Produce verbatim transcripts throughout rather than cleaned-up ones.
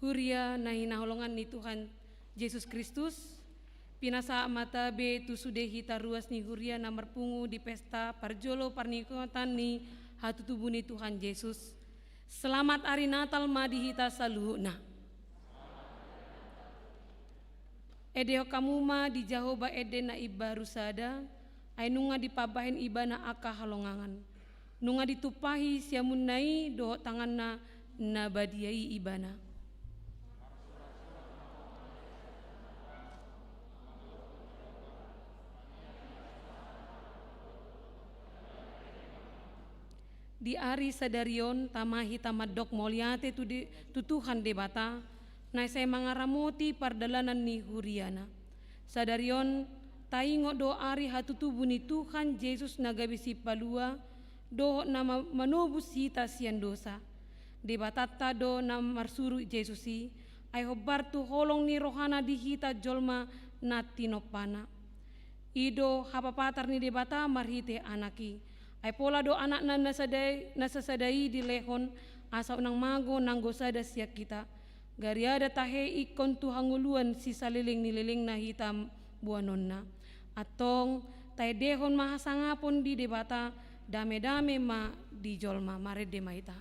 Huria na hinaholongan ni Tuhan Jesus Kristus, pinasahat ma tabe tu sude hita ruas ni huria na marpungu di pesta parjolo parningotan ni hatutubu ni Tuhan Jesus. Selamat ari Natal ma di hita saluhutna. Endehon hamu ma di Jahowa ende na imbaru sada, ai nunga dipambahen ibana angka halongangan. Nunga ditumpahi siamunna i dohot tanganna na badia i ibana. Di ari sadari on tama hita mandok mauliate tu, di, tu Tuhan Debata, na sai mangaramoti pardalanan ni huriana. Sadari on taingot do ari hatutubu ni Tuhan Jesus na gabe sipalua, dohot na ma-, manobus hita sian dosa. Debatanta do na marsuru Jesus i, ai hombar tu holong ni rohana di hita jolma na tinompana. I do hapapatar ni Debata marhite Anak i. Ai pola do Anakna na sada i, na sasada i dilehon, asa unang mago nanggo sada sian hita. Gariada tahe ingkon tu hangoluan sisaleleng ni lelengna hita boanonna. Antong, taendehon ma hasangapon di Debata, dame-dame ma di jolma. Marende ma hita.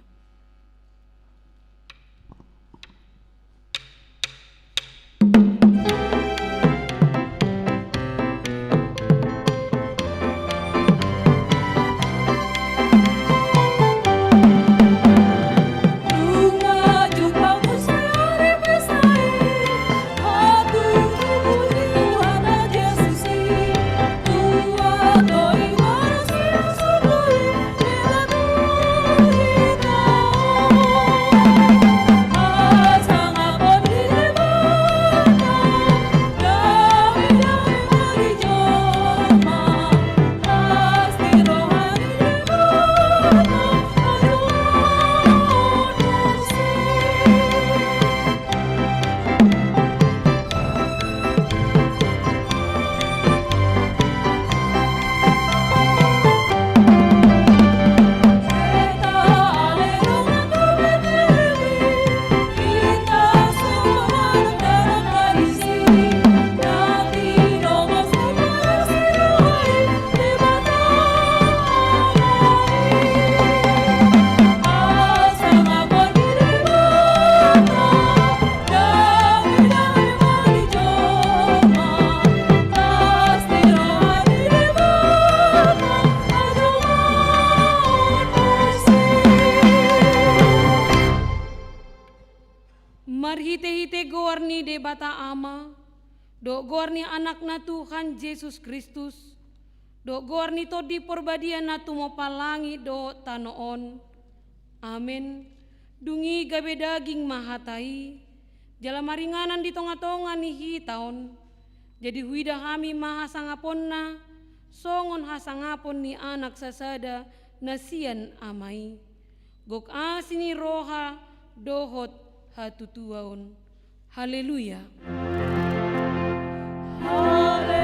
Marhite-hite goar ni Debata Ama, dohot goar ni Anakna Tuhan Jesus Kristus, dohot goar ni Tondi Porbadia na tumompa langit dohot tano on. Amen. Dung i gabe daging ma hata i, jala maringanan di tonga-tonga ni hita on. Jadi huida hami ma hasangaponna, songon hasangapon ni Anak sasada na sian Ama i. Gok asi ni roha dohot hatutuaon. Haleluya. Haleluya.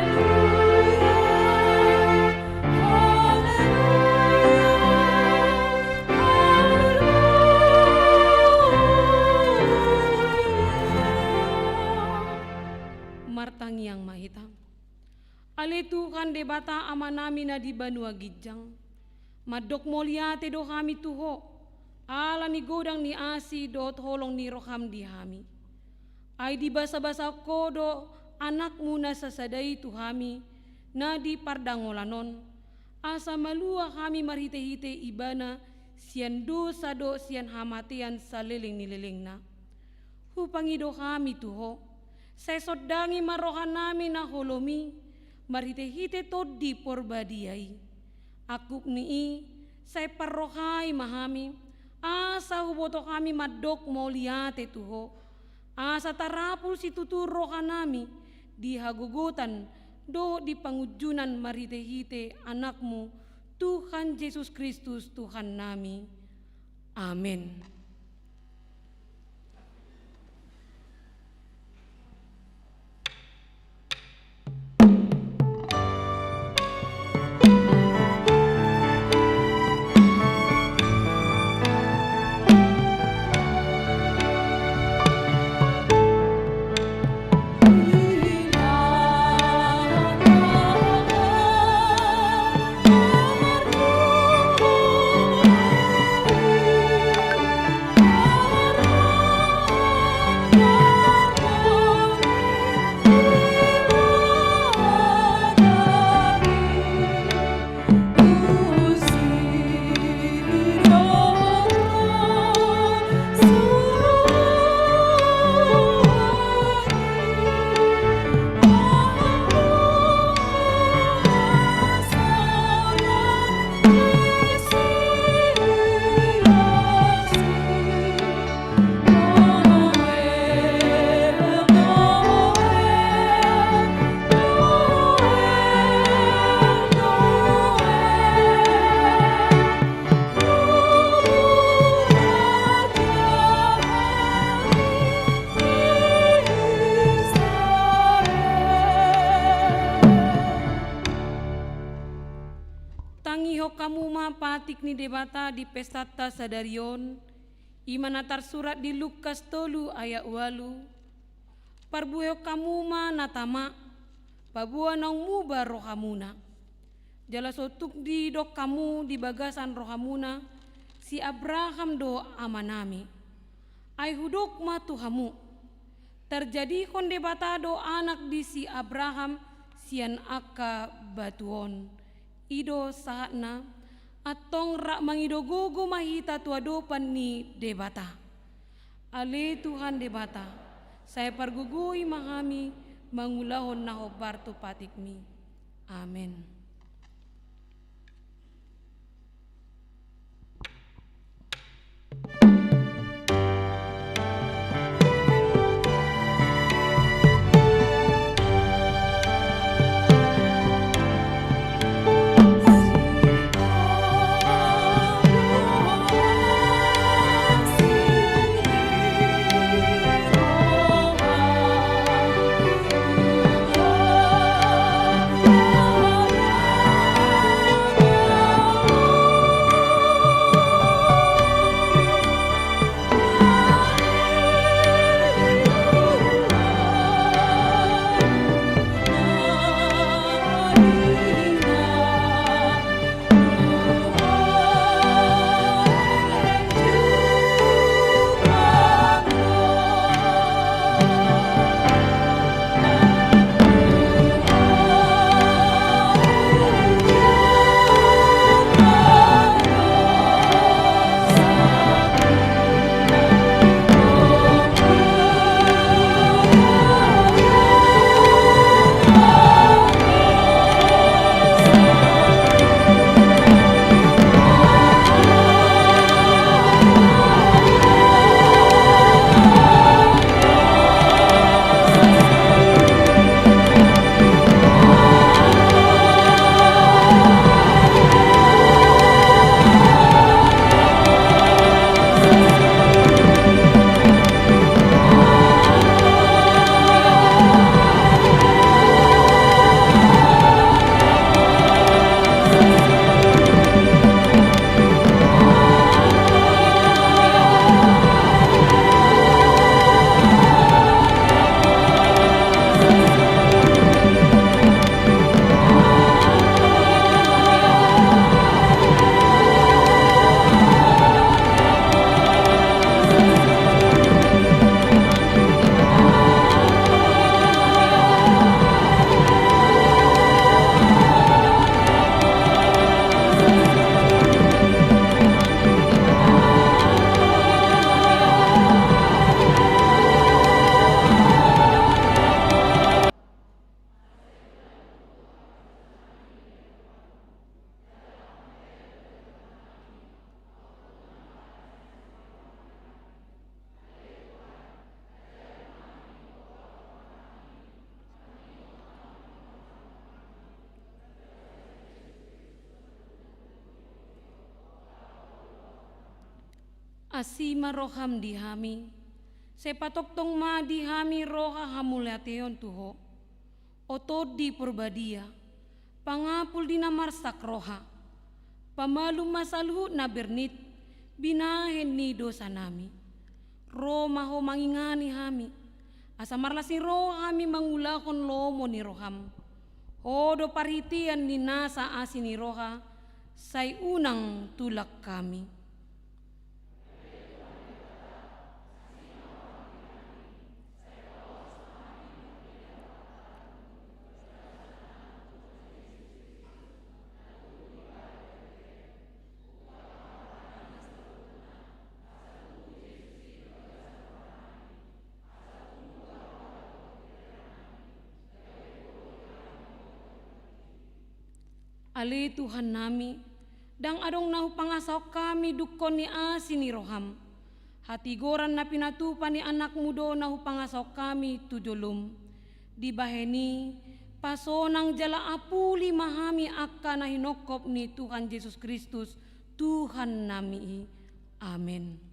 Haleluya. Haleluya. Martangiang ma hita. Ale Tuhan Debata Amanami na di banua ginjang, mandok mauliate do hami tu Ho, ala ni godang ni asi dohot holong ni roham di hami. Ai dibasabasahon Ho do Anakmu na sasada i tu hami, na di pardangolan on, asa malua hami marhite-hite Ibana sian dosa dohot sian hamatean saleleng ni lelengna. Hupangido hami tu Ho, sai sondangi ma rohanami na holom i, marhite-hite Tondi Porbadia i. Angkup ni i, sai parrohai ma hami, asa huboto hami mandok mauliate tu Ho, asa tarapul situtu rohanami di hagogotan dohot di pangunjunan marhite-hite Anakmu, Tuhan Jesus Kristus Tuhannami. Amen. hamu ma patik ni Debata di pestanta sadari on, i ma na tarsurat di Lukas tolu ayat ualu. Parbuehon hamu ma na tama, paboa naung muba rohamuna. Jala so tung didok hamu di bagasan rohamuna, si Abraham do amanami. Ai hudok ma tu hamu, tarjadihon Debata do anak di si Abraham sian angka batu on. I do sahatna, antong rap mangido gogo ma hita tu adopan ni Debata. Ale Tuhan Debata, sai pargogoi ma hami mangulahon na hombar tu patikmi. Amen. Asi ma roham di hami, sai patongtong ma di hami roha hamauliateon tu Ho. O Tondi Porbadia, pangapul di na marsak roha, pamalum ma saluhut na bernit binahen ni dosanami. Ro ma Ho mangingani hami, asa marlas ni roha hami mangulahon lomo ni roham. Ho do parhitean ni nasa asi ni roha, sai unang tulak hami. Ale Tuhannami, ndang adong na hupangasahon hami dungkon ni asi ni roham. Hatigoran na pinatupa ni AnakMu do na hupangasahon hami tu jolom. Dibahen i, pasonang jala apuli ma hami angka na hinongkop ni Tuhan Jesus Kristus, Tuhannami i. Amen.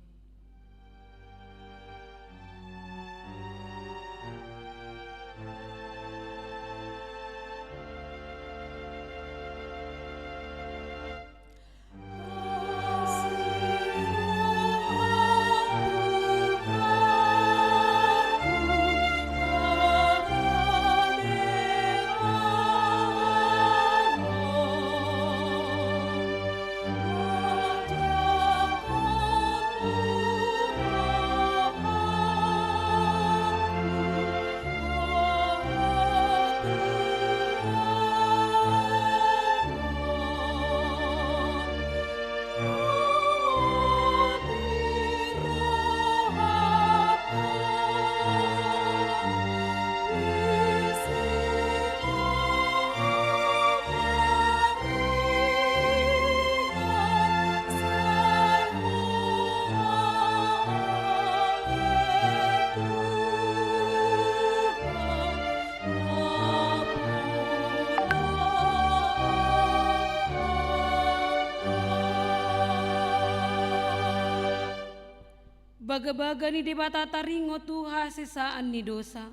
Bagabaga ni Debata taringot tu hasesaan ni dosa.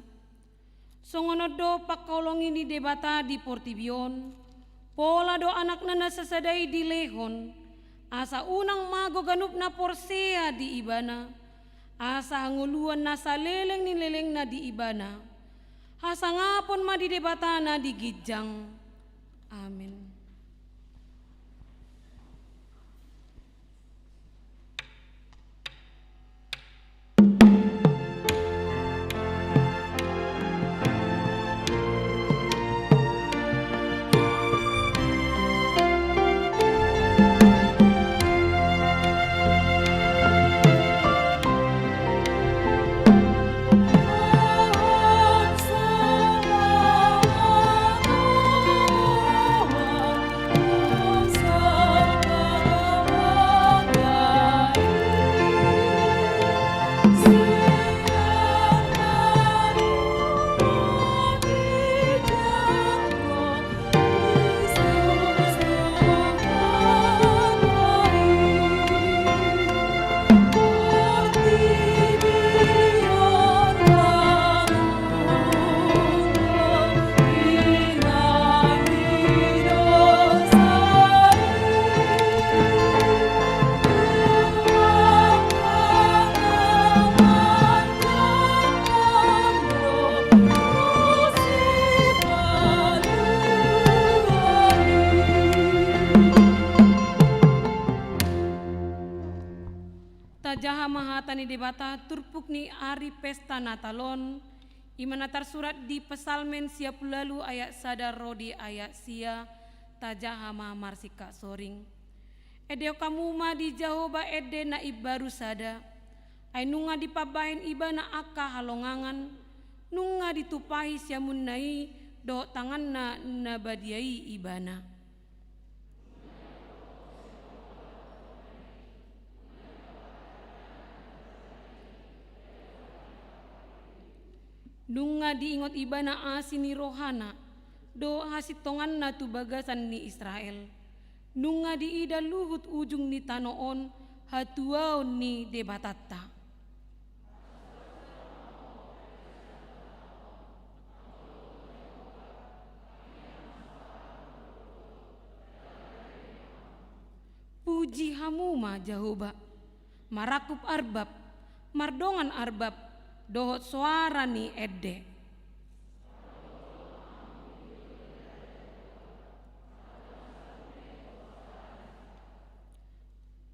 Songon on do pangkaholongi ni Debata di portibi on, pola do Anakna na sasada i dilehon, asa unang mago ganup na porsea di Ibana, asa hangoluan na saleleng ni lelengna di Ibana. Hasangapon ma di Debata na di ginjang. Amin. Tajaha ma hata ni Debata turpuk ni ari pesta Natal on, i ma na tarsurat di Psalmen sia pulu ualu ayat sada ro di ayat sia. Tajaha ma marsingkat soring. Endehon hamu ma di Jahowa ende na imbaru sada. Ai nunga dipambahen Ibana angka halongangan, nunga ditumpahi siamunna i dohot tanganna na badia i Ibana. Nunga diingot Ibana asi ni rohana dohot hasintonganna tu bagasan ni Israel. Nunga diida luhut ujung ni tano on hatuaon ni Debatanta. Puji hamu ma Jahowa, marangkup arbab, mardongan arbab, dohot soara ni ende.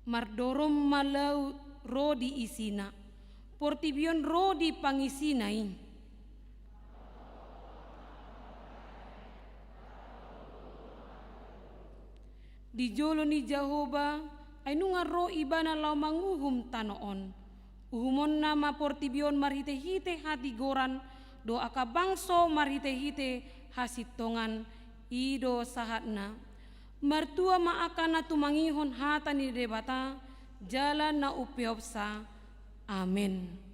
Mardorong ma laut ro di isina, portibi on ro di pangisina i. Di jolo ni Jahowa, ai nunga ro Ibana laho manguhum tano on. Uhumonna ma portibi on marhitehite hatigoran, dohot angka bangso marhitehite hasintongan. I do sahatna. Martua ma angka na tumangihon hata ni Debata jala na umpeopsa. Amen.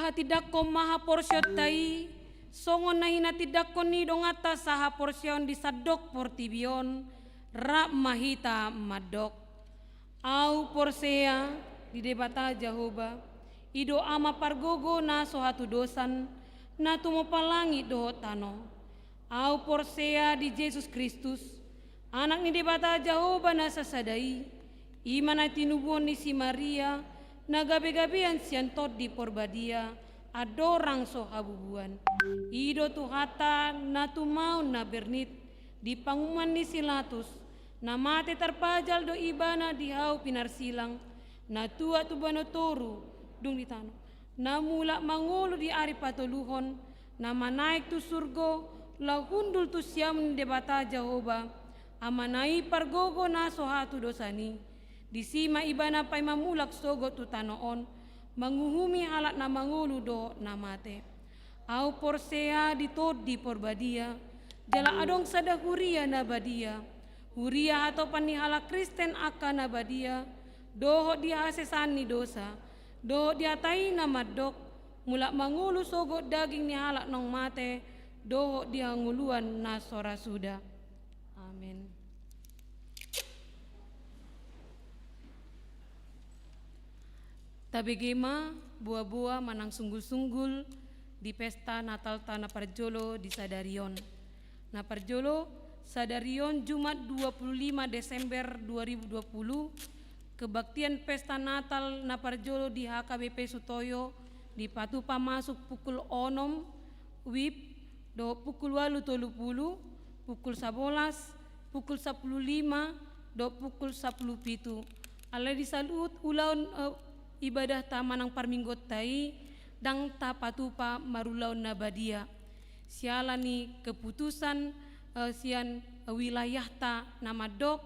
Tindanghon ma haporseaonta i, songon na hinatindangkon ni donganta sahaporseaon di sandok portibi on, rap ma hita mandok. Ahu porsea di Debata Jahowa, i do Ama pargogo na so hatudosan, na tumompa langit dohot tano. Ahu porsea di Jesus Kristus, Anak ni Debata Jahowa na sasada i, i ma na tinubuhon ni si Maria, na gabegabean sian Tondi Porbadia, andorang so habubuan. I do Tuhanta na tumaon na bernit, di panguhuman ni si Latus, na mate tarpajal do ibana di hau pinarsilang, na tuat tu banua toru, dung di tano. Na mulak mangolu di ari patoluhon, na manaek tu surgo, laho hundul tu siamun ni Debata Jahowa, Amana i pargogo na so hatudosan i. Disi ma ibana paima mulak sogot tu tano on, manguhumi halak na mangolu dohot na mate. Ahu porsea di Tondi Porbadia, jala adong sada huria na badia, huria hatopan ni halak Kristen angka na badia, dohot di hasesaan ni dosa, dohot di hata i na mandok, mulak mangolu sogot daging ni halak naung mate, dohot di hangoluan na so ra suda. Amen. Tabege ma boaboa manang sunggulsunggul di pesta Natalta na parjolo di sadari on. Na parjolo, sadari on Jumat dua puluh lima Desember dua ribu dua puluh, kebaktian pesta Natal na parjolo di H K B P Sutoyo dipatupa masuk pukul onom WIB dohot pukul ualu tolu pulu, pukul sabolas, pukul sampulu lima, dohot pukul sampulu pitu. Alai di saluhut ulaon, eh, ibadahta manang parmingguonta i, ndang tapatupa marulaon na badia. Siala ni keputusan, eh, sian, eh, wilayahta na mandok,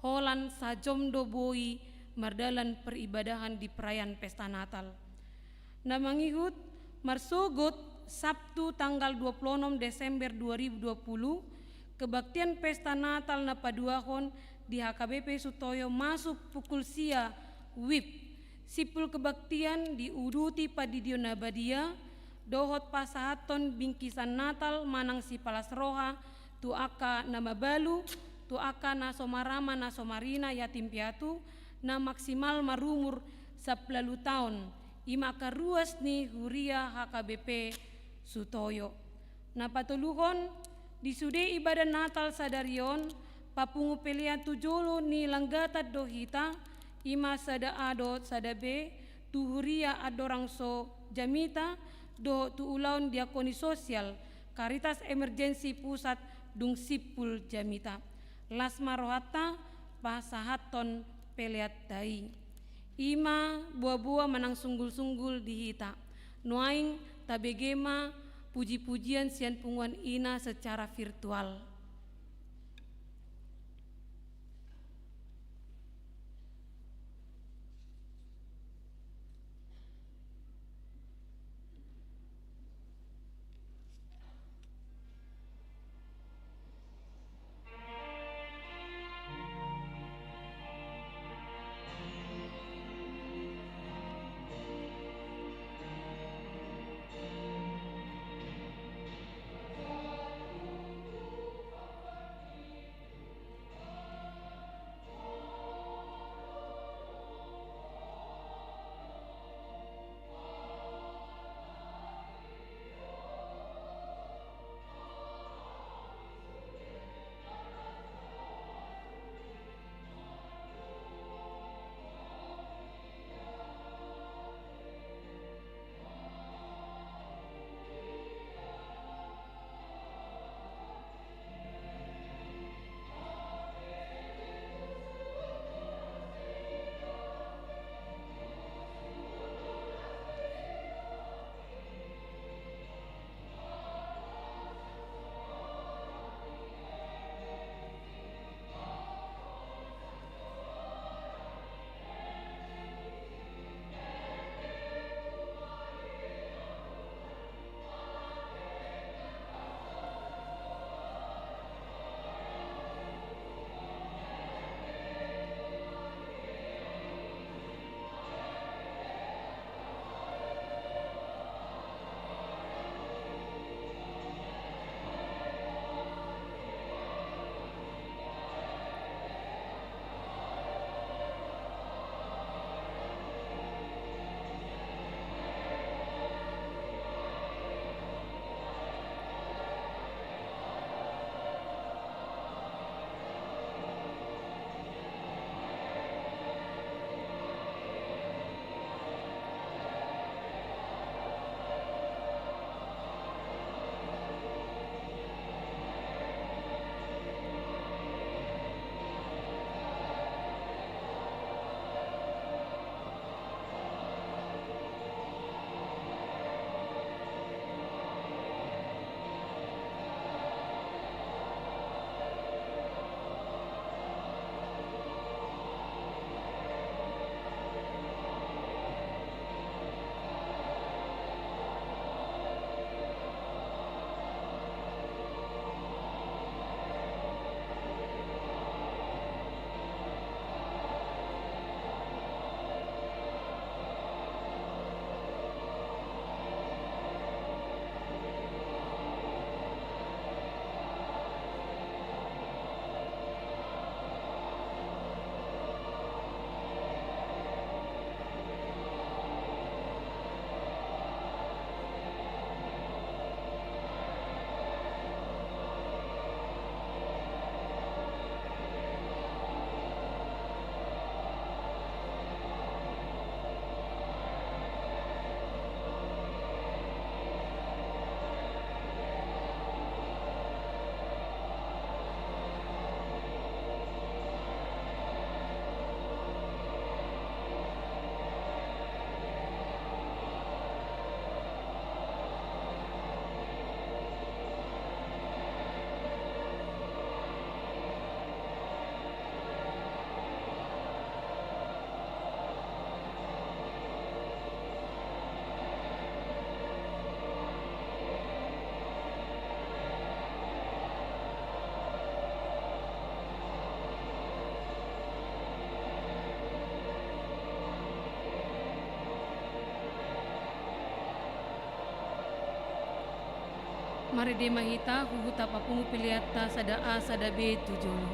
holan sajom do boi mardalan peribadahan di perayaan pesta Natal. Na mangihut, marsogot Sabtu tanggal dua puluh onom Desember dua ribu dua puluh, kebaktian pesta Natal na paduahon di H K B P Sutoyo masuk pukul sia WIB. Simpul kebaktian diuduti pandidion na badia, dohot pasahathon bingkisan Natal manang sipalas roha, tu angka na mabalu, tu angka na so marama na so marina yatim piatu, na maksimal marumur sampulu ualu taon, i ma angka ruas ni huria H K B P Sutoyo. Na patoluhon, di sude ibadah Natal sadari on, papungu pelean tu jolo ni langgatan do hita, i ma sada A dohot sada B, tu huria andorang so jamita, dohot tu ulaon diakoni sosial, Caritas Emergency Pusat dung simpul jamita. Las ma rohanta pasahathon peleanta i. I ma boaboa manang sunggulsunggul di hita. Nuaeng tabege ma pujipujian sian punguan ina secara virtual. Marende ma hita huhut tapapungu peleanta sada A sada B tu jolo.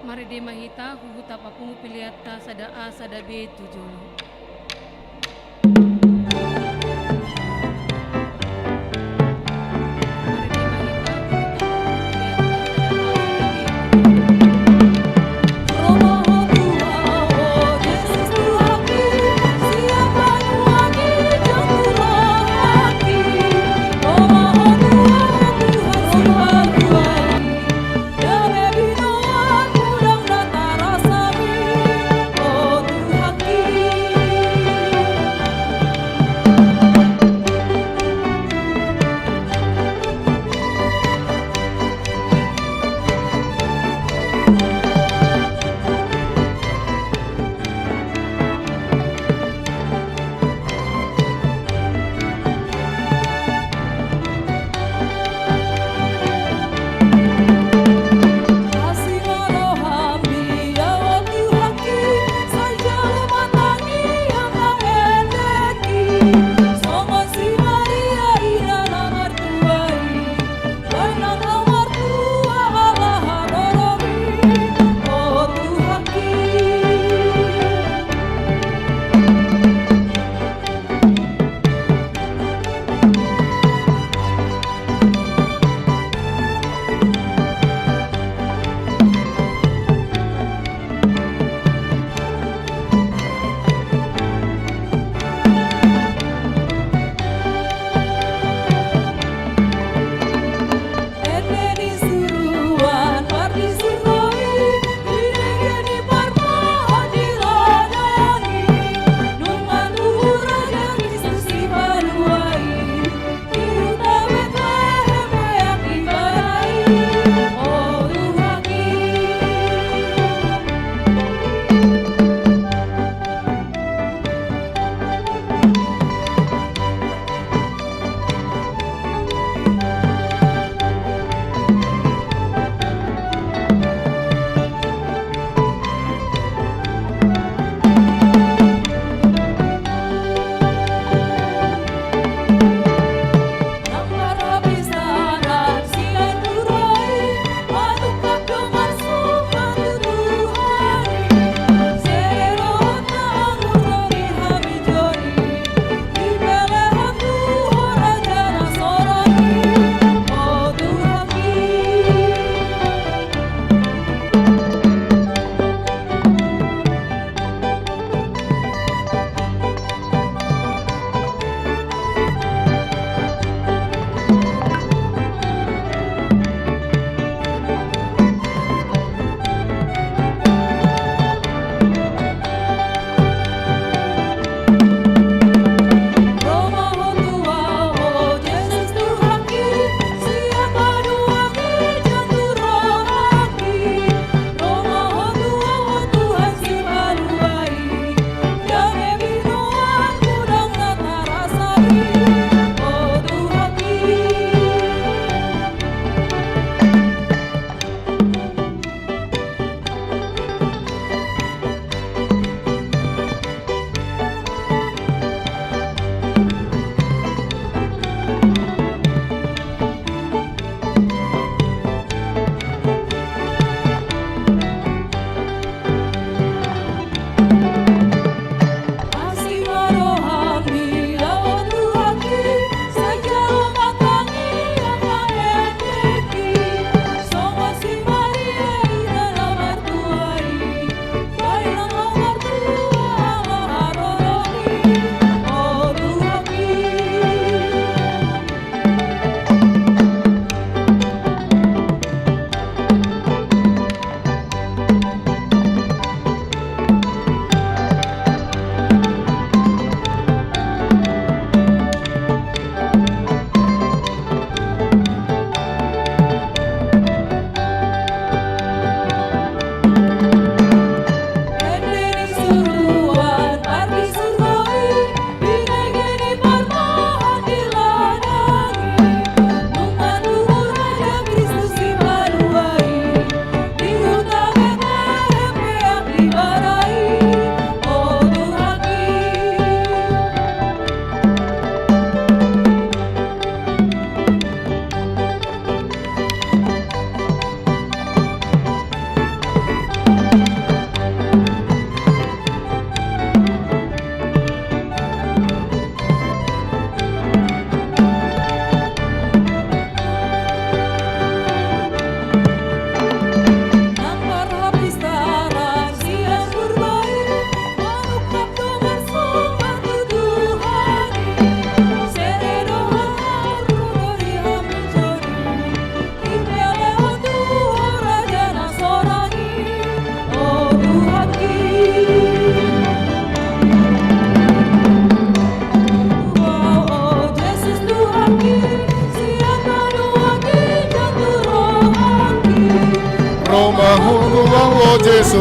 Marende ma hita huhut tapapungu peleanta sada A sada B tu jolo.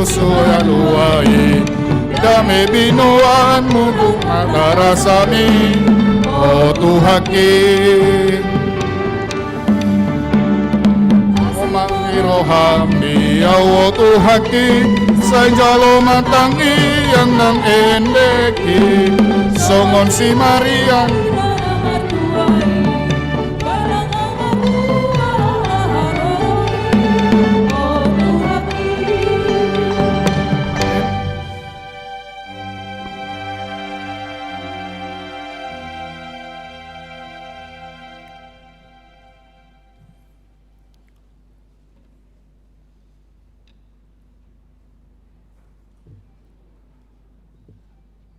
Sualuai dame binoanmu, gumata rasami, o Tuhanki. Mangirohami au, o Tuhanki, sai jalo ma tangiang nang endekki, songon si Maria.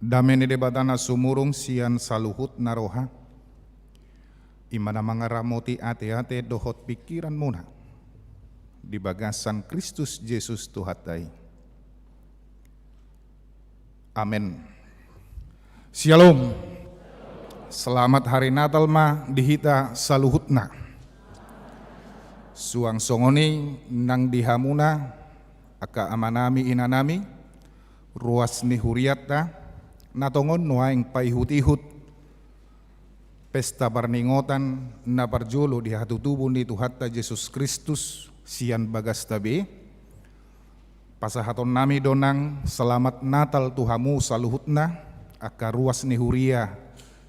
Dame ni Debata na sumurung sian saluhut na roha, i ma na mangaramoti ateate dohot pingkiranmuna di bagasan Kristus Jesus Tuhanta i. Amen. Syalom. Selamat Hari Natal ma di hita saluhutna. Suang songon i nang di hamuna, angka amanami, inanami, ruas ni hurianta, na tongon nuaeng paihutihut pesta parningotan na parjolo di hatutubu ni Tuhanta Jesus Kristus sian bagasta be. Pasahatonnami do nang selamat Natal tu hamu saluhutna, angka ruas ni huria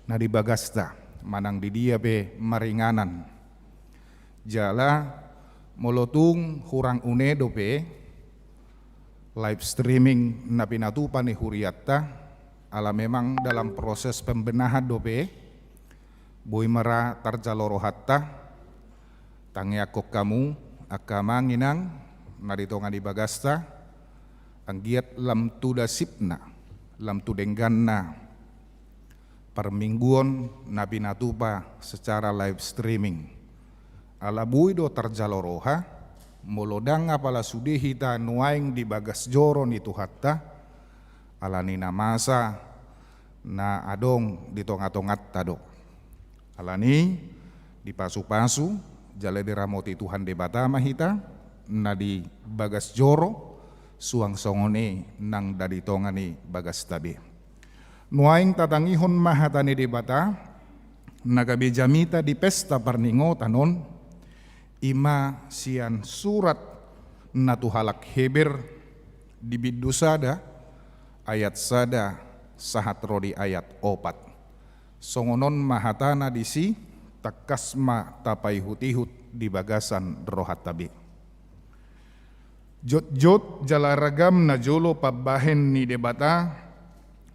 na di bagasta, manang di dia pe maringanan. Jala molo tung hurang une dope live streaming na pinatupa ni hurianta, ala memang dalam proses pembenahan dope, boi ma ra tarjalo rohanta, tangiangkon hamu, angka amang inang, na di tonga ni bagasta, anggiat lam tu dasipna, lam tu dengganna, parmingguon na pinatupa secara live streaming. Ala boi do tarjalo roha, molo ndang apala sude hita nuaeng di bagas joro ni Tuhanta, ala ni na masa na adong di tongatonganta do. Ala ni dipasupasu, jala diramoti Tuhan Debata ma hita, na di bagas joro, suang songon i nang na di tonga ni bagasta be. Nuaeng tatangihon ma hata ni Debata, na gabe jamita di pesta parningotan on, i ma sian surat na tu halak Heber di bindu sada, ayat sada, sahat ro di ayat opat. Songon on ma hatana disi, tangkas ma tapaihutihut di bagasan rohanta be. Jotjot jala ragam najolo pambahen ni Debata,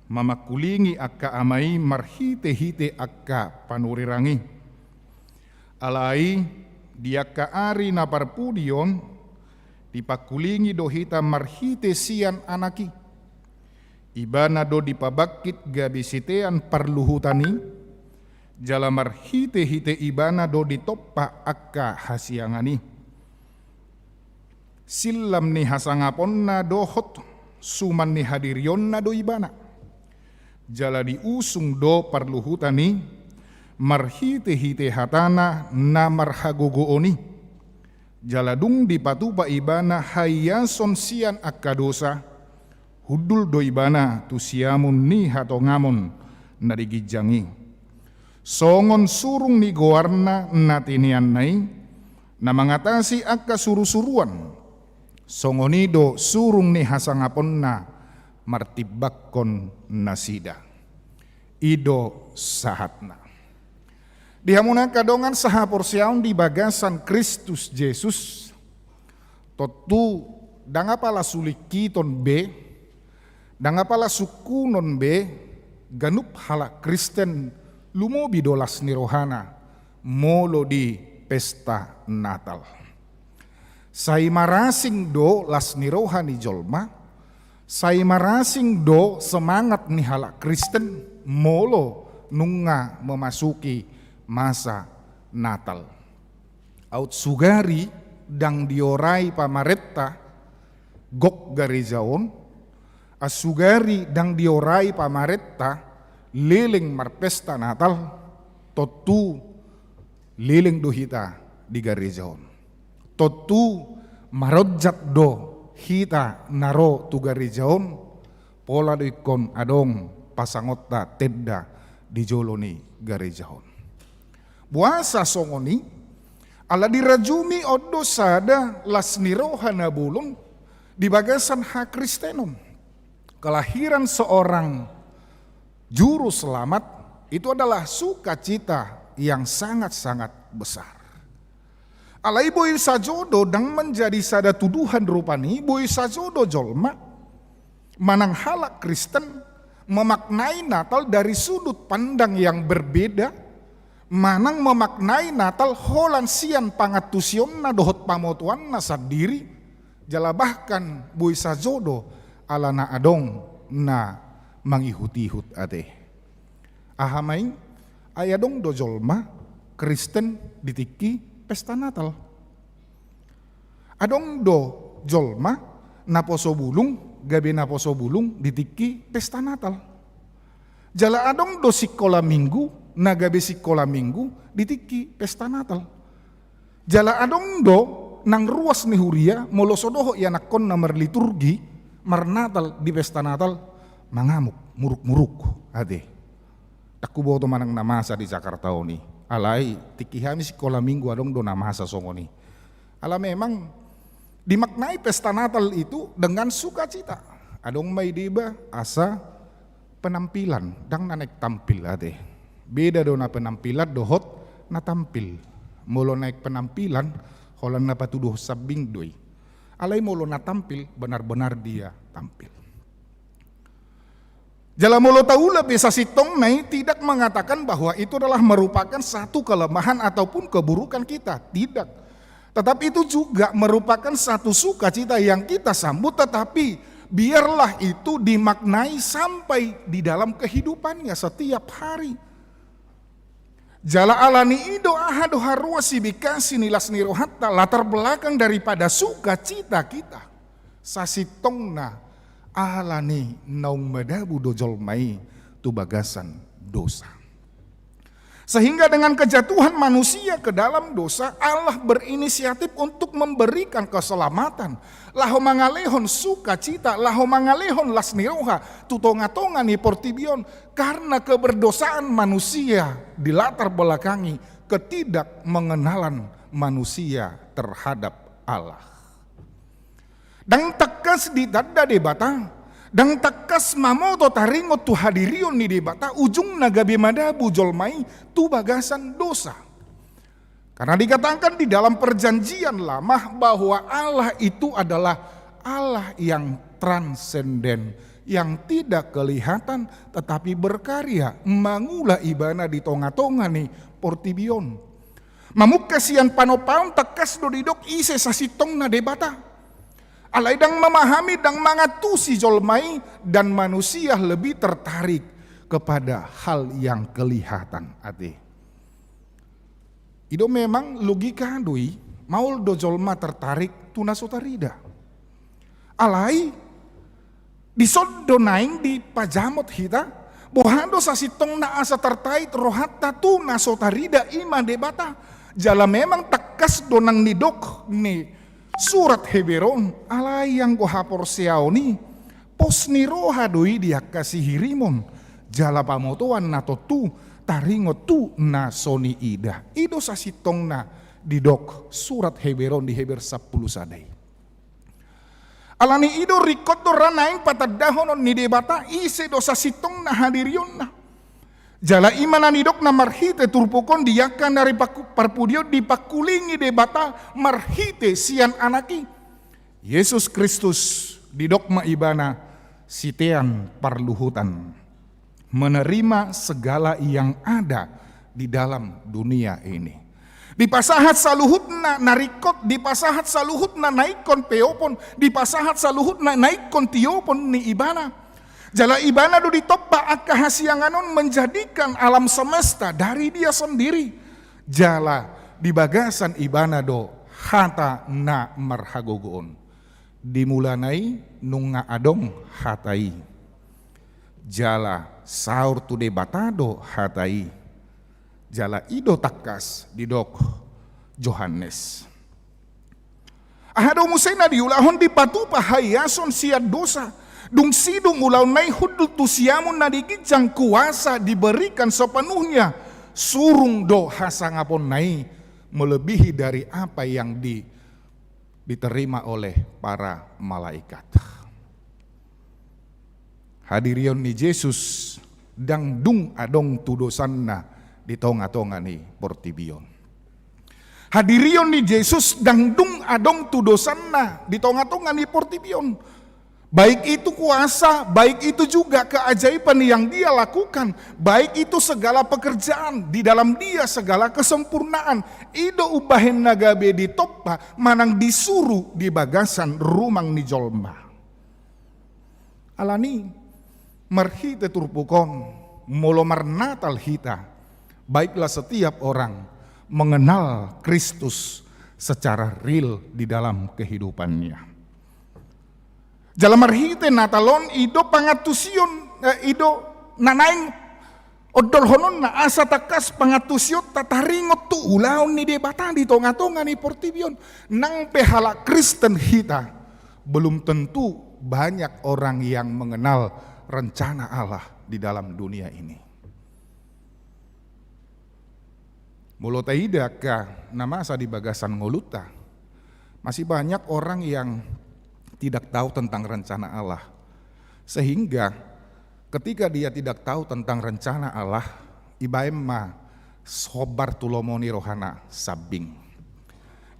mamangkulingi angka ama i marhitehite angka panurirang i. Alai, di angka ari na parpudi on, dipangkulingi do hita marhite sian Anak i. Ibana do dipabangkit gabe sitean parluhutan i, jala marhitehite Ibana do ditompa angka hasiangan i. Sillam ni hasangaponna dohot suman ni hadirionna do Ibana. Jala diusung do parluhutan i marhitehite hatana na marhagogoon i. Jala dung dipatupa Ibana haiason sian angka dosa, hundul do Ibana tu siamun ni hatongamon na di ginjang i. Songon surung ni goarna na tinianna i, na mangatasi angka surusuruan, songon i do surung ni hasangaponna martimbangkon nasida. I do sahatna. Di hamuna angka dongan sahaporseaon di bagasan Kristus Jesus, tontu ndang apala sulingkiton be, ndang apala sungkunon be, ganup halak Kristen lumobi do las ni rohana molo di pesta Natal. Sai marasing do las ni roha ni jolma, sai marasing do semangat ni halak Kristen molo nunga memasuki masa Natal. Aut sugari ndang diorai pamarenta gok gareja on, a sugari ndang diorai pamarenta leleng marpesta Natal, tontu leleng do hita di gareja on. Tontu maronjat do hita na ro tu gareja on, pola do ingkon adong pasangonta tenda di jolo ni gareja on. Boasa songon i? Ala dirajumi on do sada las ni roha na bolon di bagasan hakristenon. Kelahiran seorang juru selamat itu adalah sukacita yang sangat-sangat besar. Alai boi sajo do ndang manjadi sada tuduhan rupani, boi sajo do jolma manang halak Kristen memaknai Natal dari sudut pandang yang berbeda, manang memaknai Natal holan sian pangantusionna dohot pamotoanna sandiri, jala bahkan boi sajo do alana adong na mangihut-ihut ate. Aha ma i? Ai adong do jolma Kristen di tingki pesta Natal. Adong do jolma na poso bulung, gabe na poso bulung di tingki pesta Natal. Jala adong do sikola minggu na gabe sikola minggu di tingki pesta Natal. Jala adong do nang ruas ni huria, molo so dohot ianakhonna marliturgi, marnatal di pesta Natal, mangamuk, muruk-muruk ate. Ndang huboto manang na masa di Jakarta on i. Alai tingki hami sikola minggu adong do na masa songon i. Ala memang dimaknai pesta Natal itu dengan sukacita. Adong ma i deba asa penampilan, ndang na naeng tampil ate. Beda do na penampilan dohot na tampil. Molo naeng penampilan, holan na patuduhon sambing do i. Alai molo na tampil, benar-benar dia tampil. Jala molo taula pe sasintongna i tidak mengatakan bahwa itu adalah merupakan satu kelemahan ataupun keburukan kita. Tidak. Tetapi itu juga merupakan satu sukacita yang kita sambut, tetapi biarlah itu dimaknai sampai di dalam kehidupannya setiap hari. Jala alani i do aha do haroa sibikasi ni las ni rohanta, latar belakang daripada sukacita kita. Sasintongna alani naung madabu do jolma i tu bagasan dosa. Sehingga dengan kejatuhan manusia ke dalam dosa, Allah berinisiatif untuk memberikan keselamatan. Laho mangalehon sukacita, laho mangalehon las ni roha tu tonga-tonga ni portibi on, karena keberdosaan manusia dilatar belakangi ketidakmengenalan manusia terhadap Allah. Ndang tangkas ditanda Debata, ndang tangkas mamoto taringot tu hadirion ni Debata, ujungna gabe madabu jolma i tu bagasan dosa. Karena dikatakan di dalam Perjanjian Lama bahwa Allah itu adalah Allah yang transenden, yang tidak kelihatan, tetapi berkarya, mangula Ibana di tonga-tonga ni portibi on. Mamungka sian panompaon tangkas do didok ise sasintongna Debata. Alai ndang memahami, ndang mangantusi jolma i, dan manusia lebih tertarik kepada hal yang kelihatan ate. I do memang logika do i, maol do jolma tertarik tu na so tarida. Alai dison do naeng dipajamot hita, boha do sasintongna asa tartarik rohanta tu na so tarida, i ma Debata. Jala memang tangkas do nang nidok ni surat Heber on, alai anggo haporseaon i, pos ni roha do i di angka sihirimon, jala pamotoan na tontu taringot tu na so niida. I do sasintongna didok surat Heber on di Heber sampulu sada i. Alani i do ringkot do ra naeng patandahonon ni Debata ise do sasintongna hadirionna. Jala i ma na nidokna marhite turpuk on di angka na ri paku-, parpudi on dipangkulingi Debata marhite sian Anak i. Jesus Kristus didok ma Ibana sitean parluhutan, menerima segala yang ada di dalam dunia ini. Dipasahat saluhutna na ringkot, dipasahat saluhutna na ingkon peopon, dipasahat saluhutna na ingkon tiopon ni Ibana. Jala Ibana do ditompa angka hasiangan on menjadikan alam semesta dari Dia sendiri. Jala di bagasan Ibana do hata na marhagogoon. Di mulana i nunga adong Hata i. Jala saor tu Debata do Hata i. Jala i do tangkas didok Johannes. Aha do muse na diulahon? Dipatupa haiason sian dosa. Dung sidung ulaonna i hundul tu siamun na di ginjang, kuasa diberikan sepenuhnya. Surung do hasangaponna i melebihi dari apa yang di, diterima oleh para malaikat. Hadirion ni Jesus ndang dung adong tu dosanna di tonga-tonga ni portibi on. Hadirion ni Jesus ndang dung adong tu dosanna di tonga-tonga ni portibi on. Baik itu kuasa, baik itu juga keajaiban yang dia lakukan, baik itu segala pekerjaan di dalam dia, segala kesempurnaan, i do umbahen na gabe ditompa manang disuru di bagasan rumang ni jolma. Alani, marhite turpuk on, molo marnatal hita, baiklah setiap orang mengenal Kristus secara real di dalam kehidupannya. Jala marhite Natal on, i do pangantusion, eh, i do na naeng ondolhononna asa tangkas pangantusionta taringot tu ulaon ni Debata di tonga-tonga ni portibi on. Nang pe halak Kristen hita, belum tentu banyak orang yang mengenal rencana Allah di dalam dunia ini. Molo taida angka na masa di bagasan ngolunta, masih banyak orang yang tidak tahu tentang rencana Allah. Sehingga ketika dia tidak tahu tentang rencana Allah, ibaen ma hombar tu lomo ni rohana sambing.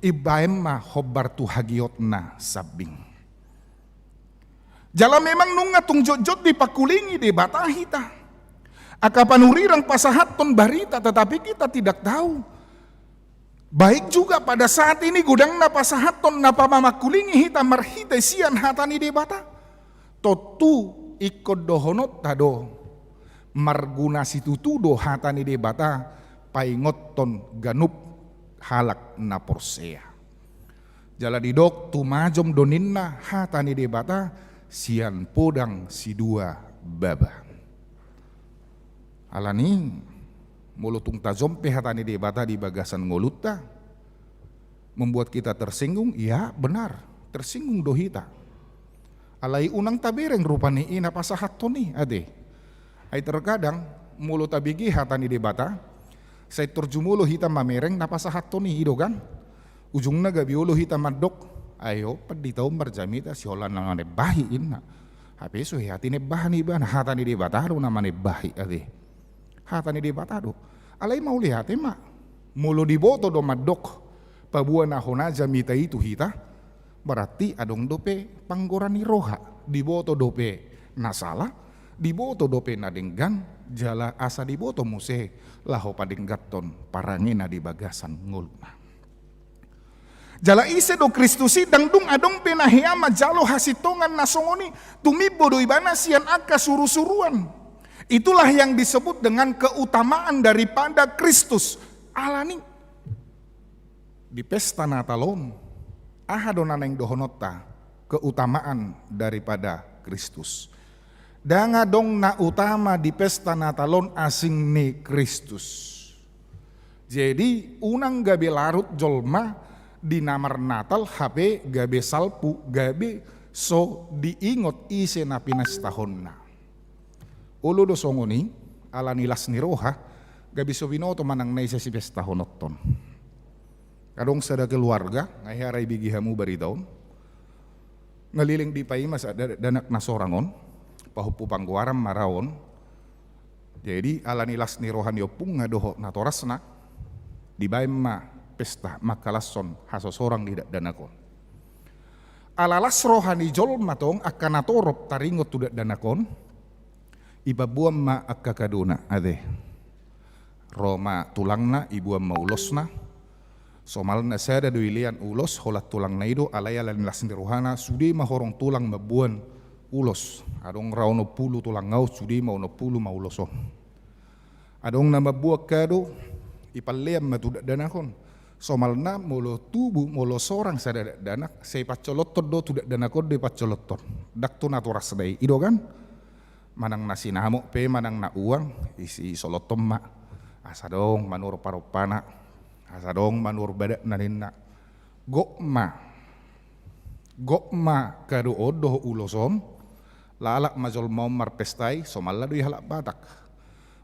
Ibaen ma hombar tu hagiotna sambing. Jala memang nunga tung jotjot dipangkulingi Debata hita. Angka panurirang pasahathon barita, tetapi kita tidak tahu. Baik juga pada saat ini, godang na pasahathon na pamangkulingi hita marhite sian hata ni Debata. Tontu ingkon dohononta do, marguna situtu do hata ni Debata paingothon ganup halak na porsea. Jala didok tumajom do ninna hata ni Debata sian podang sidua baba. Alani, molo tung tajom pe hata ni Debata di bagasan ngolunta, membuat kita tersinggung, ya benar, tersinggung do hita. Alai unang tabereng rupani i na pasahathon i, ate. Ai terkadang, molo tabege hata ni Debata, sai tor jumolo hita mamereng na pasahathon i, i do kan? Ujungna gabe olo hita mandok, ayo pandita on marjamita, siholan na manembahi inna. Hape so hea tinembahan ibana, hata ni Debata do na manembahi, ate. Hata ni Debata do. Alai mauliate ma. Molo diboto do mandok, paboa na hona jamita i tu hita, berarti adong dope panggora ni roha. Diboto dope na sala, diboto dope na denggan, jala asa diboto muse laho padengganhon parangena di bagasan ngoluna. Jala ise do Kristus i? Ndang dung adong pe na hea manjalo hasintongan na songon i. Tumimbo do ibana sian angka surusuruan. Itulah yang disebut dengan keutamaan daripada Kristus. Alani, di pesta Natal on, aha do na naeng dohononta? Keutamaan daripada Kristus. Ndang adong na utama di pesta Natal on asing ni Kristus. Jadi, unang gabe larut jolma di na marnatal hape gabe salpu, gabe so diingot ise na pinestahonna. Olo do songon i, alani las ni roha, gabe so binoto manang na ise sipestahononhon. Adong sada keluarga, nga hea ra ibege hamu barita on, nga leleng dipaima sada dakdanak na sorang on, pahompu panggoaran ma ra on. Jadi, alani las ni roha ni ompungna dohot natorasna, dibaen ma pesta mangkalashon hasosorang ni dakdanak on. Ala las roha ni jolma tong angka natorop taringot tu dakdanak on, ipaboan ma angka kadona, ate. Ro ma tulangna, iboan ma ulosna. Somalna sada do ilean ulos, holan tulangna i do, alai alani las ni rohana, sude ma horong tulang mamboan ulos. Adong ra onom pulu tulang on, sude ma onom pulu ma ulos on. Adong na mamboan kado, ipallean ma tu dakdanak on. Somalna molo tubu, molo sorang sada dakdanak, sai pansolothon do tu dakdanak on do ipansolothon. Ndang tu natorasna i, i do kan? Manang na sinamot pe, manang na uang, isi solothon ma. Asa adong manuhor parompana, asa adong manuhor badanna ninna. Gok ma. Gok ma kado on dohot ulos on, lalap ma jolma on marpesta i, somalna do i halak Batak.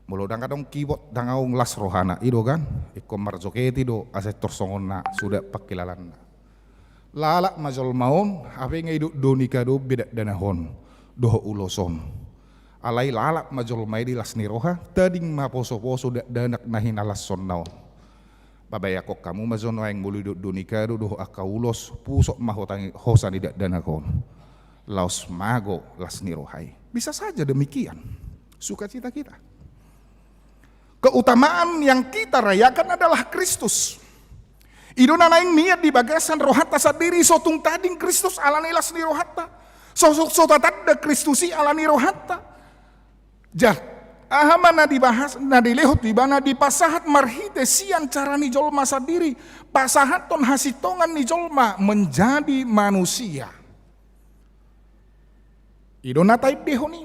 Molo ndang adong kibot, ndang adong las rohana, i do kan? Ingkon marjoget i do, asa tor songon na suda pangkilalanna. Lalap ma jolma on, hape nga idok do ni kado be dakdanak on dohot ulos on. Alai lalap ma jolma i di las ni roha, tading ma poso-poso dakdanak na hinalashonna on. Pabahenon hamu ma jo nuaeng, molo idok do ni kado dohot angka ulos, pusok ma hosa ni dakdanak on. Laos mago las ni roha i. Bisa saja demikian sukacita kita. Keutamaan yang kita rayakan adalah Kristus. I do na naeng mian di bagasan rohanta sandiri, so tung tading Kristus ala ni las ni rohanta. So, so, so tatanda Kristus i ala ni rohanta. Jadi, aha ma na dibahas, na dilehon tu ibana, dipasahat marhite sian cara ni jolma sandiri, pasahathon hasintongan ni jolma menjadi manusia. I do na taendehon i,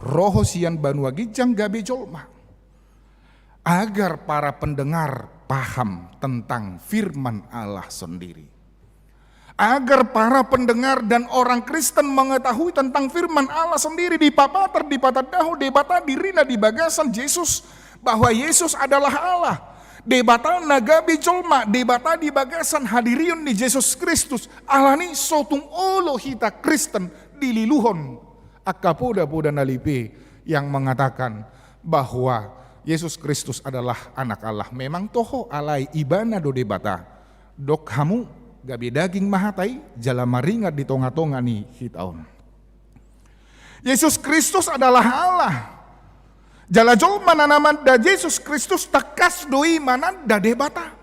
ro ho sian banua ginjang gabe jolma. Agar para pendengar paham tentang firman Allah sendiri. Agar para pendengar dan orang Kristen mengetahui tentang firman Allah sendiri, dipapatar, dipatandahon Debata dirina di bagasan Jesus, bahwa Yesus adalah Allah. Debata na gabe jolma, Debata di bagasan hadirion ni Jesus Kristus. Alani so tung olo hita Kristen dililuhon angka poda-poda na lipe yang mengatakan bahwa Yesus Kristus adalah Anak Allah. Memang toho, alai ibana do Debata. Dok hamu, gabe daging ma hata i, jala maringan di tonga-tonga ni hita on. Yesus Kristus adalah Allah. Jala jolma na, na mananda Jesus Kristus tangkas do i mananda Debata.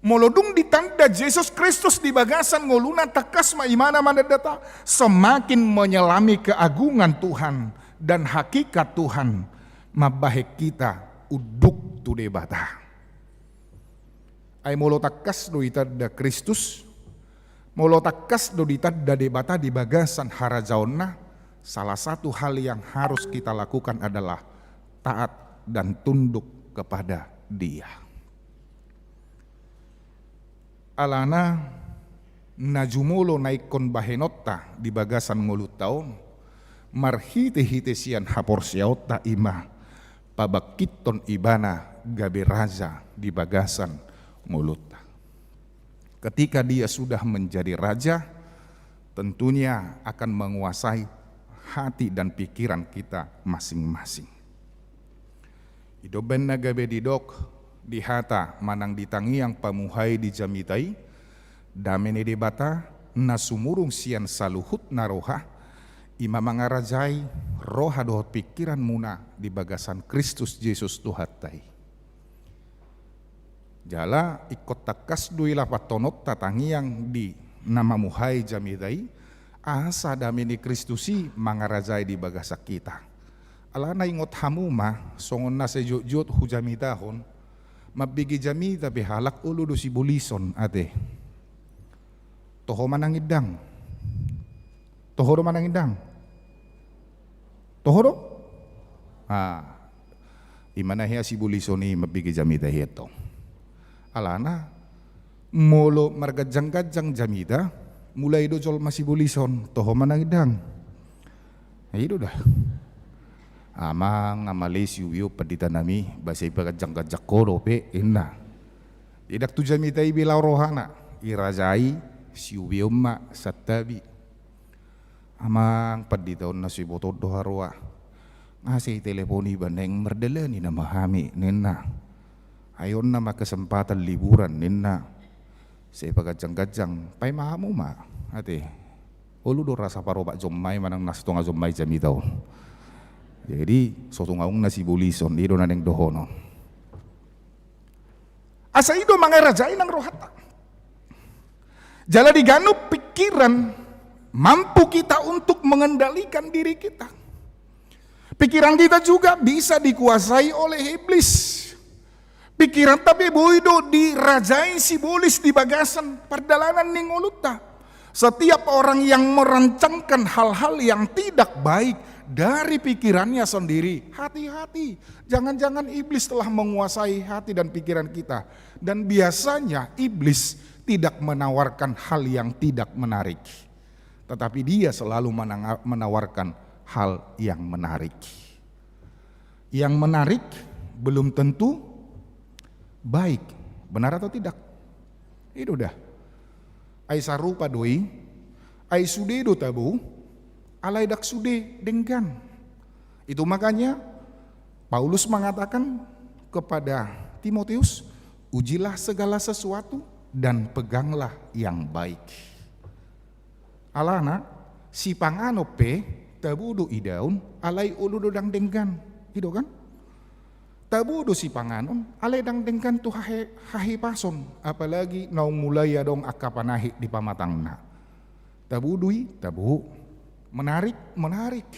Molo dung ditanda Jesus Kristus di bagasan ngoluna, tangkas ma ibana mananda Debata, semakin menyelami keagungan Tuhan dan hakikat Tuhan mambahen hita unduk tu Debata. Ai molo tangkas do ditanda Kristus, molo tangkas do ditanda Debata di bagasan harajaonna, salah satu hal yang harus kita lakukan adalah taat dan tunduk kepada Dia. Alana, na jumolo na ingkon bahenonta di bagasan ngolunta on, marhite-hite sian haporseaonta, i ma pabangkithon ibana gabe raja di bagasan ngolunta. Ketika dia sudah menjadi raja, tentunya akan menguasai hati dan pikiran kita masing-masing. I do umbahen na gabe didok di hata manang di tangiang pamuhai di jamita i, dame ni Debata na sumurung sian saluhut na roha, i ma mangarajai roha dohot pikiranmuna di bagasan Kristus Jesus Tuhanta i. Jala ingkon tangkas do i lapathononta tangiang di na mamuhai jamita i, asa dame ni Kristus i mangarajai di bagasan hita. Alana ingot hamu ma, songon na sai jotjot hujamitahon, mambege jamita pe halak olo do sibolishon, ate. Toho manang indang? Toho do manang indang? Toho do? Ah, i ma na hea sibolishon i mambege jamita i antong. Alana, molo marganjang-ganjang jamita, mulai do jolma sibolishon, toho manang indang? I do da. Amang, amale, siubeon pandita nami, ba sai paganjang-ganjang ho dope, ninna. Ndang tu jamita i be laho rohana, irajai, siubeon ma santabi. Amang, pandita on na so iboto on do haroa. Nga sai telepon iba, naeng mardalani nama hami, ninna. Ai on nama kesempatan liburan, ninna. Sai paganjang-ganjang, paima hamu ma, ate. Olo do rasa parobak jolma i manang na satonga jolma i jamita on. Jadi, so tung adong na sibolishon, i do na naeng dohonon. Asa i do mangarajai nang rohanta. Jala di ganup pikiran mampu kita untuk mengendalikan diri kita. Pikiran kita juga bisa dikuasai oleh iblis. Pikiranta pe boi do dirajai sibolis di bagasan pardalanan ni ngolunta. Setiap orang yang merancangkan hal-hal yang tidak baik dari pikirannya sendiri, hati-hati. Jangan-jangan iblis telah menguasai hati dan pikiran kita. Dan biasanya iblis tidak menawarkan hal yang tidak menarik, tetapi Dia selalu menanga-, menawarkan hal yang menarik. Yang menarik belum tentu baik, benar atau tidak? I do da. Ai sarupa do i, ai sude do tabo, alai ndang sude denggan. Itu makanya Paulus mengatakan kepada Timotius, "Ujilah segala sesuatu dan peganglah yang baik." Alana, sipanganon pe, tabo do idaon, alai olo do ndang denggan. I do kan? Tabo do sipanganon, alai ndang denggan tu hahe-, hahipason, apalagi naung mulai adong angka panahe di pamatangna. Tabo do i, tabo. Menarik, menarik.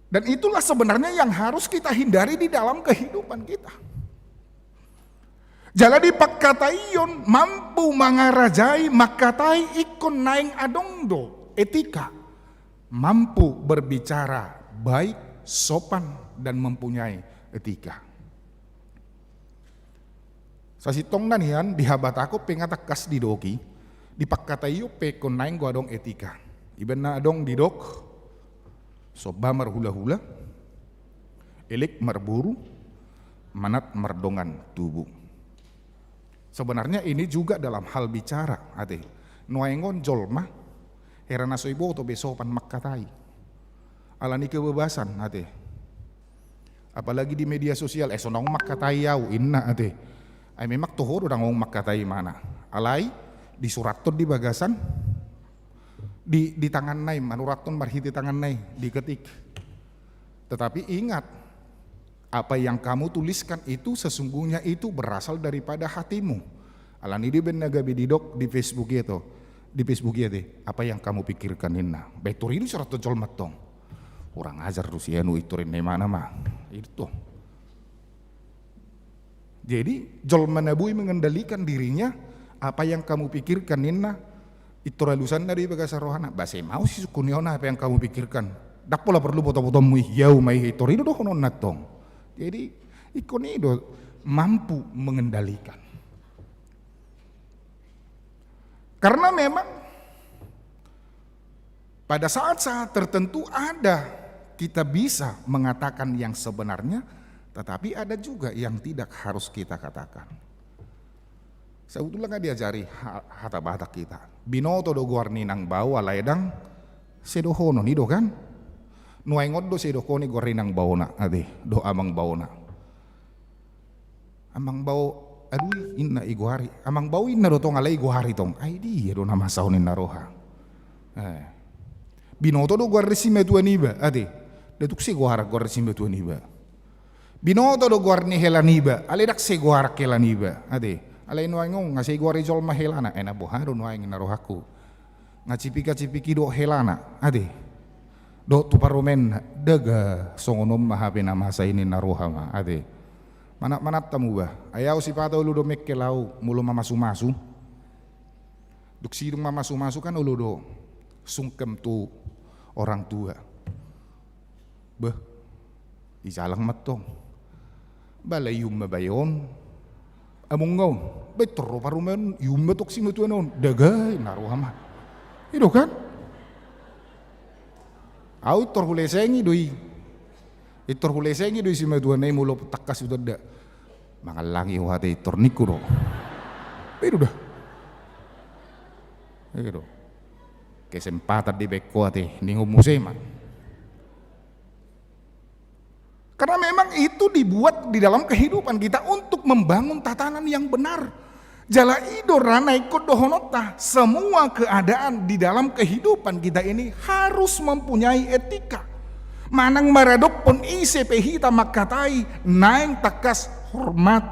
Dan itulah sebenarnya yang harus kita hindari di dalam kehidupan kita. Jala di pangkataion mampu mangarajai, mangkatai ingkon naeng adong do etika, mampu berbicara baik, sopan, dan mempunyai etika. Sasintongna nian di habatahon pe nga tangkas didok i, di pangkataion pe ingkon naeng do adong etika. Ibaen na adong didok, somba marhulahula, elek marboru, manat mardongan tubu. Sebenarnya ini juga dalam hal bicara, ate. Nuaeng on jolma, hera na so diboto be sopan mangkatai. Alani kebebasan, ate. Apalagi di media sosial, eh, so naung mangkatai au, inna, ate. Ai memang toho do ndang naung mangkatai ibana. Alai, disurathon di bagasan, di, di tanganna i, manurathon marhite tanganna i, diketik. Tetapi ingat, apa yang kamu tuliskan itu sesungguhnya itu berasal daripada hatimu. Alani i do ibaen na gabe didok di Facebook i, ate. Di Facebook i, ate, apa yang kamu pikirkan, inna. Ba i tor i do disurathon jolma tong. Kurang ajar do si anu, i tor inna ibana ma. I do tong. Jadi, jolma na boi mengendalikan dirinya, apa yang kamu pikirkan, inna, i tor alusanna do i bagasan rohana. Ba sai mau sisungkun i on, apa yang kamu pikirkan. Ndang pola porlu botobotonmu i, au ma i, i tor i do dohononna tong. Jadi, ingkon i do mampu mengendalikan. Karena memang pada saat-saat tertentu ada kita bisa mengatakan yang sebenarnya, tetapi ada juga yang tidak harus kita katakan. Sebetulna nga diajari ha-, hata Batak hita. Binoto do goar ni inang bao alai ndang sedohonon, i do kan? Nuaeng on do sedohonon goar ni inang baona, ate, dohot amang baona. Amang bao, aduh, inna igoari. Amang bao inna do tong, alai igoari tong. Ai dia do na masa on, inna roha. Eh. Binoto do goar ni simatua niba, ate. Nda tuk segoar goar ni simatua niba. Binoto do goar ni hela niba, alai ndang segoar hela niba, ate. Alai nuaeng on nga sai goari jolma helana, eh, na boha do nuaeng, inna rohangku. Nga cipika-cipiki do helana, ate. Dohot tu parumaenna, daga songon on ma hape na masa i, inna roha ma, ate. Manat-manat hamu ba. Ai au sipata olo do mengkel au molo mamasu-masu. Dung sidung mamasu-masu kan olo do sungkem tu orang tua. Beh, dijalang ma tong. Ba alai ihum ma bayo on. Among au. Ba i tor ro parumaen, ihum ma tong simatuana on. Daga, inna roha ma. I do kan? Au i tor hulesengi do i. I tor hulesengi do i simatuana i molo tangkas hutanda. Mangallangi ho, ate, i tor ningku do. I do da. I do. Kesempatan dibaen ho, ate, ningon muse ma. Karena memang itu dibuat di dalam kehidupan kita untuk membangun tatanan yang benar. Jala i do ra na ingkon dohononta, semua keadaan di dalam kehidupan kita ini harus mempunyai etika. Manang maradophon ise pe hita mangkatai, naeng tangkas hormat,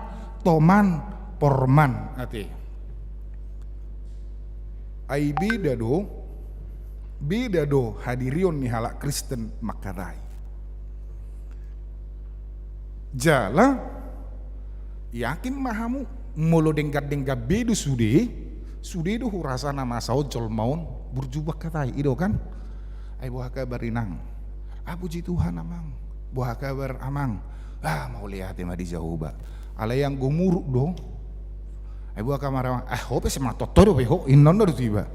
toman, porman, ate. Ai beda do, beda do hadirion ni halak Kristen mangkatai. Jala, yakin ma hamu, molo denggan-denggan be do sude, sude do hurasa na masa on jolma on burju mangkatai, i do kan? Ai boha kabar, inang? Ah, puji Tuhan, amang. Boha kabar, amang? Ah, mauliate ma di Jahowa. Alai anggo muruk do, Ai boha hamu amang, ah, ho pe semangat toto dope ho, inna do tu iba.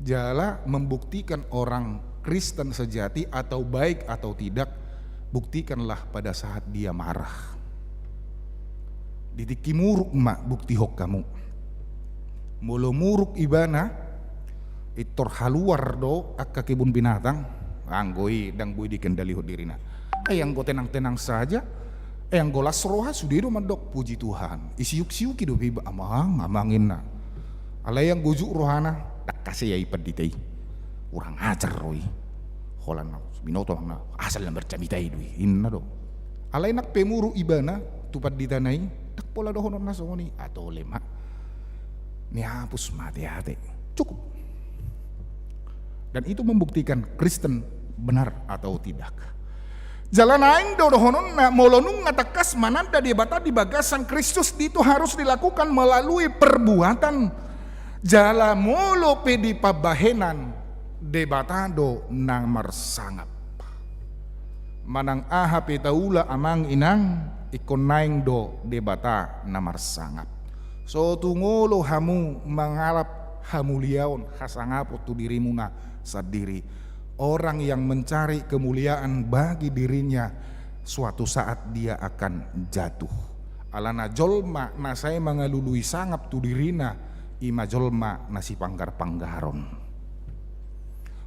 Jala membuktikan orang Kristen sejati atau baik atau tidak, buktikanlah pada saat dia marah. Di tingki muruk ma buktihon hamu. Molo muruk ibana, pintor haluar do angka kebun binatang, anggo i ndang boi dikendalihon dirina. Ai anggo tenang-tenang saja, ai anggo las roha sude do mandok puji Tuhan. Isiuk-siuki dope iba, amang, amang inna. Alai anggo juk rohana, ndang hasea i pandita i. Kurang ajar do i. Holan binoto amangna, asal na marjamita i do i, inna do. Alai nang pe muruk ibana tu panditana i, ndang pola dohononna songon i, atau lemak. Nihapus ma ate-ate. Cukup. Dan itu membuktikan Kristen benar atau tidak. Jala naeng do dohononna, molo nunga tangkas mananda Debata di bagasan Kristus, itu harus dilakukan melalui perbuatan. Jala molo pe di pambahenan, Debata do na marsangap. Manang aha pe taula amang inang, ingkon naeng do Debata na marsangap. So tung olo hamu mangalap hamuliaon, hasangapon tu dirimuna sandiri. Orang yang mencari kemuliaan bagi dirinya, suatu saat dia akan jatuh. Alana jolma na sai mangalului sangap tu dirina, i ma jolma na sipanggar-panggaron.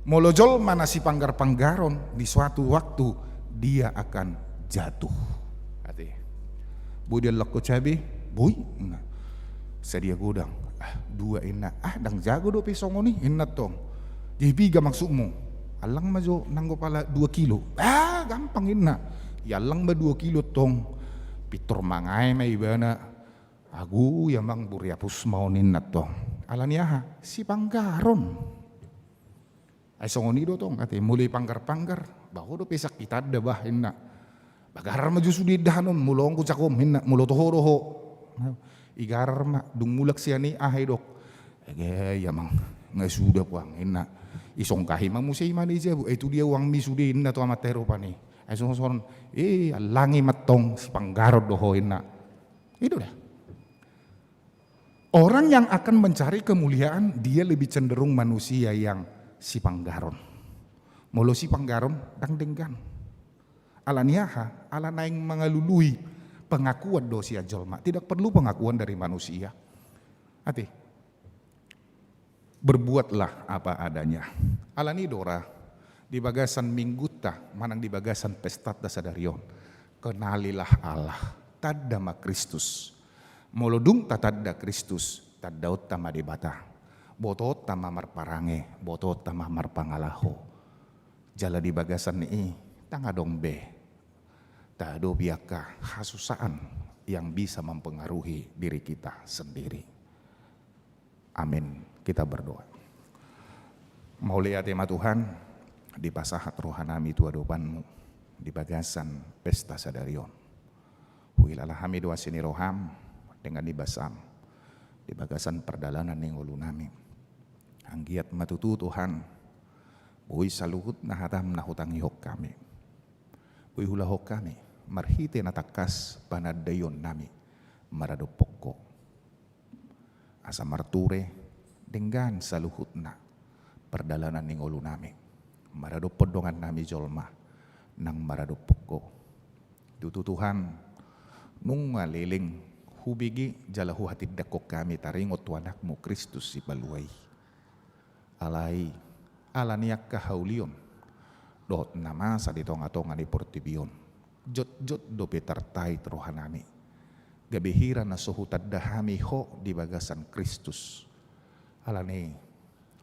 Molo jolma na sipanggar-panggaron, di suatu waktu dia akan jatuh. Ate. Boi diallangkon cabe, boi. Nah. Sadia godang? Ah, dua inna. Ah, ndang jago dope songon i, inna tong. Jadi piga maksudmu? Allang ma jo nanggo pala dua kilo. Ah, gampang inna. Iallang ma dua kilo tong. Pintor mangae ma ibana. Agu, ia mang buri apus ma on inna tong. Alani aha? Sipanggaron. Ai songon i do tong, ate, molo ipanggar-panggar, bah, ho dope sangkitanda bah, inna. Bah, garar ma jo sude indahan on, molo on kucak on, inna, molo toho do ho. Igarar ma, dung mulak sian i, aha idok. Ege, ia mang, nga suda puang, inna. Isongkahi ma muse i ma di jabu, eh, tu dia uangmi sude, inna, tu amanta i rupani. Ai songon-songon, eh, allangi ma tong, sipanggaron do ho, inna. I do da. Orang yang akan mencari kemuliaan, dia lebih cenderung manusia yang sipanggaron. Molo sipanggaron, ndang denggan. Alani aha? Ala naeng mangalului pengakuan do sian jolma. Tidak perlu pengakuan dari manusia. Ate. Berbuatlah apa adanya. Alani do ra, di bagasan minggunta, manang di bagasan pestanta sadari on. Kenalilah Allah. Tanda ma Kristus. Molo dung tatanda Kristus, tandaonta ma Debata. Botoonta ma marparange, botoonta ma marpangalaho. Jala di bagasan ni i, ndang adong be tahadopi angka hasusaan yang bisa mempengaruhi diri kita sendiri. Amin. Kita berdoa. Mauliate ma Tuhan, dipasahat rohanami tu adopanmu di bagasan pesta sadari on. Huhilala hami do asi ni roham, dengan ibasam, di bagasan pardalanan ni ngolunami. Anggiat ma tutu Tuhan, boi saluhutna hatam na hutangihon hami. Boi huulahon hami, marhite na tangkas panandaionnami maradophon ho. Asa marture, denggan saluhutna pardalanan ni ngolunami. Maradophon dongannami jolma, nang maradophon ho. Tutu Tuhan, nunga leleng hubege jala huhatindangkon hami taringot tu Anakmu Kristus Sipalua i. Alai, ala ni angka haulion, dohot na masa di tonga-tonga ni portibi on, jotjot dope tartait rohanami. Gabe hira na so hutanda hami ho di bagasan Kristus. Alani,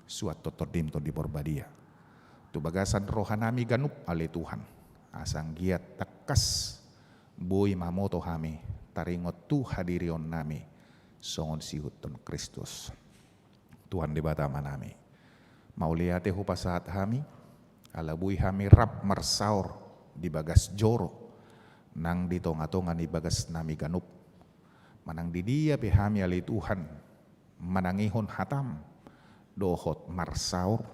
suanhon Tondim Tondi Porbadia tu bagasan rohanami ganup ale Tuhan. Asa anggiat tangkas boi mamoto hami taringot tu hadirionnami songon siihuthon Kristus. Tuhan Debata Amanami, mauliate hupasahat hami, ala boi hami rap marsaor di bagas joro, nang di tonga-tonga ni bagasnami ganup. Manang di dia pe hami ale Tuhan, manangihon hatam, dohot marsaor,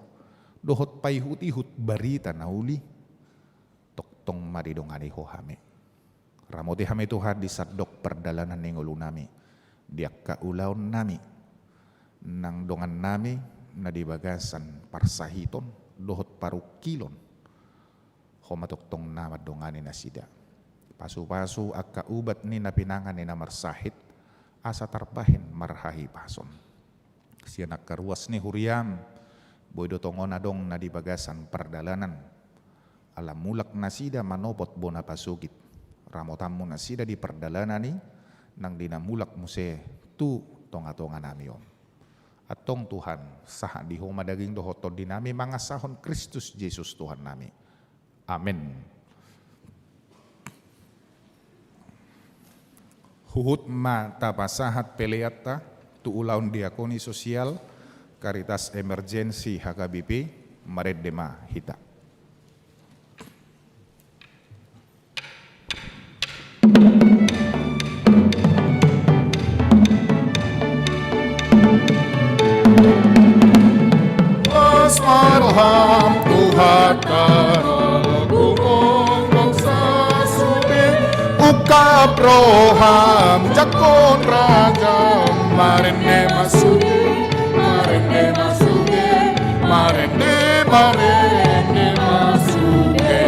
dohot paihut-ihut barita na uli, tongtong ma didongani Ho hami. Ramoti hami Tuhan di sandok pardalanan ni ngolunami. di angka ulaonnami nang dongannami na di bagasan parsahiton dohot parungkilon. Ho ma tongtong na mandongani nasida. Pasupasu angka ubat ni na pinangan ni na marsahit, asa tarbahen marhahipason. Sian angka ruas ni huriam, boi do tongon adong na di bagasan pardalanan. Ala mulak nasida manopot bona pasogit. Ramotanmu nasida di pardalanan i, nang di na mulak muse tu tongatonganami on. Antong Tuhan, sahat di Ho ma daging dohot tondinami mangasahon Kristus Jesus Tuhannami. Amen. Huhut ma tapasahat peleanta tu ulaon diakoni sosial Caritas Emergency H K B P, marende ma hita. Las ma roham Tuhanta, ungkap roham jangkon rajam, marende ma sude, marende ma sude, marende, marende ma sude.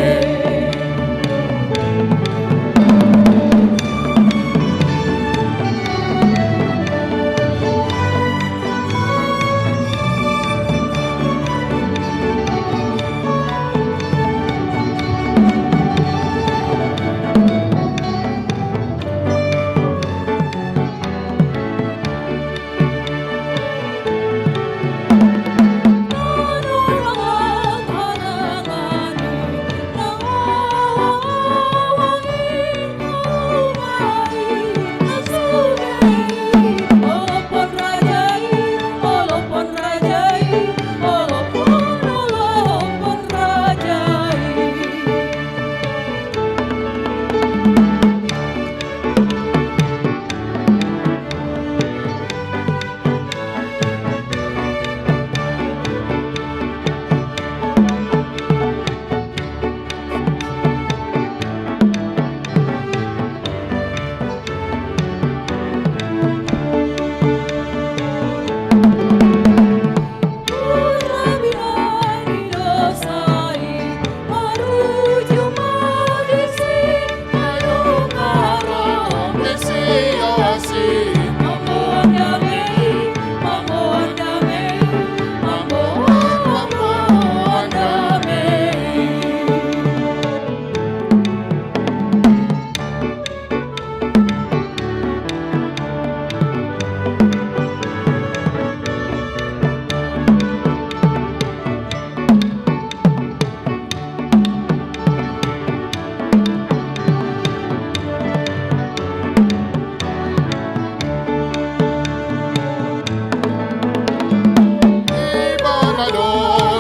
Ibana do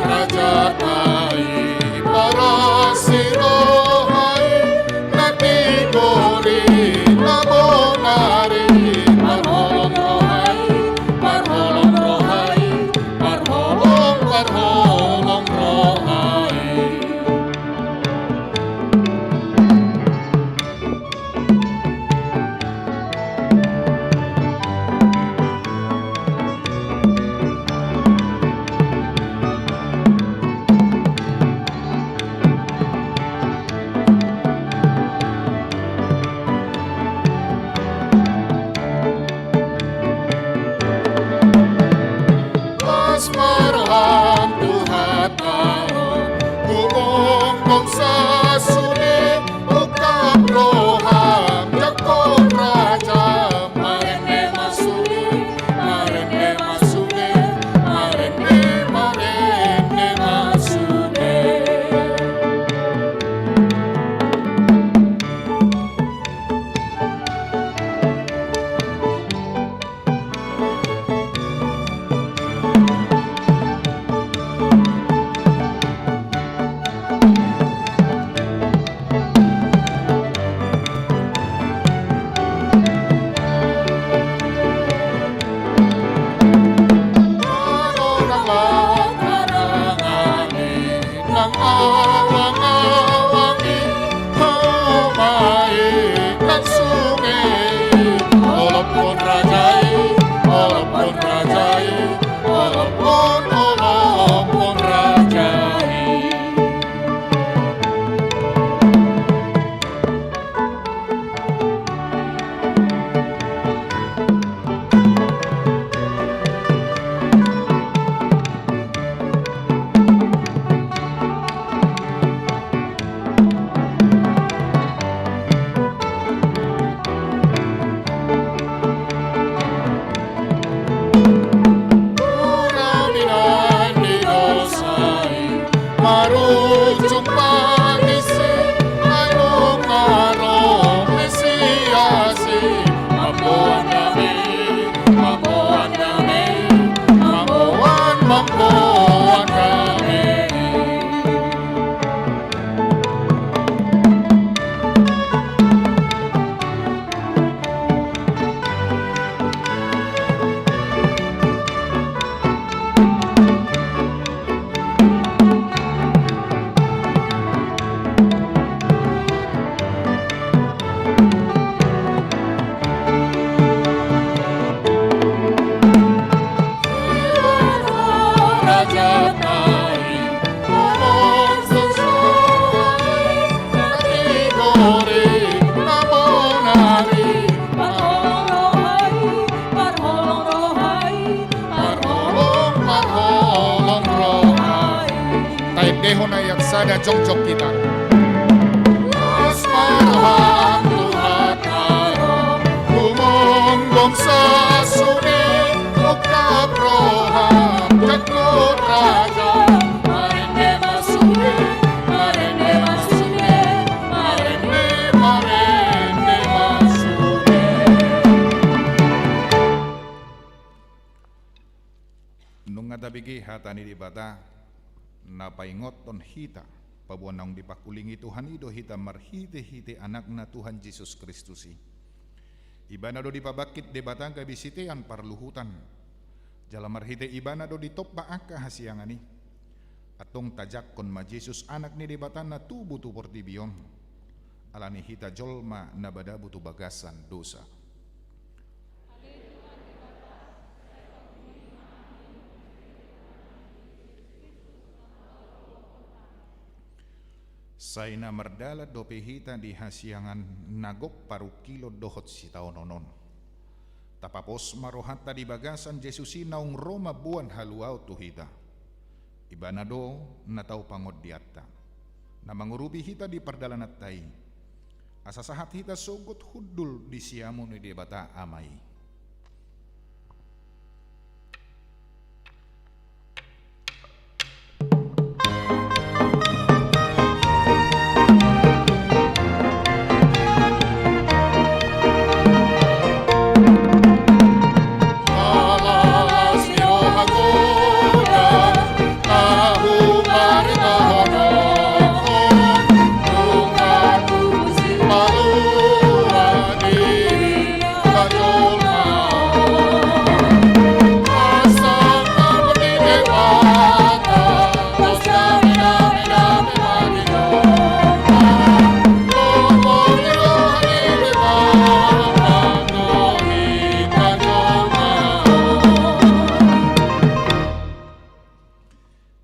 raja nai, paras ni roha i, na tigor i, na bonar i, parholong roha i, parholong roha i, parholong, parholong roha i. Las ma roham Tuhanta, gumomgom sasude, ungkap roham jangkon rajam, marende ma sude, marende ma sude, marende, marende ma sude. Nang awang-awang i, hauma i, nang sunge i, holonghon raja i, Rujung pangisi, ai nunga ro Mesias i, mamboan dame, mamboan dame, mamboan, mamboan dame. Taendehon ayat sada jongjong hita. Las ma roham Tuhan, ro humonggung sasune, ungkap roham jangkon raja. Marende ma sude, marende ma sude, marende, marende ma sude. Nunga tabege hata ni Debata na paingothon hita, paboa naung dipangkulingi Tuhan i do hita marhitehite Anakna Tuhan Jesus Kristus i. Ibana do dipabangkit Debata gabe sitean parluhutan, jala marhite Ibana do ditompa angka hasiangan i. Antong tajangkon ma Jesus, Anak ni Debata na tubu tu portibi on, ala ni hita jolma na madabu tu bagasan dosa. Sai na mardalan dope hita di hasiangan na gok parungkilon dohot sitaonon on. Tapapos ma rohanta di bagasan Jesus i naung ro mamboan haluaon tu hita. Ibana do na tau pangondianta, na mangurupi hita di pardalananta i, asa sahat hita sogot hundul di siamun ni Debata Ama i.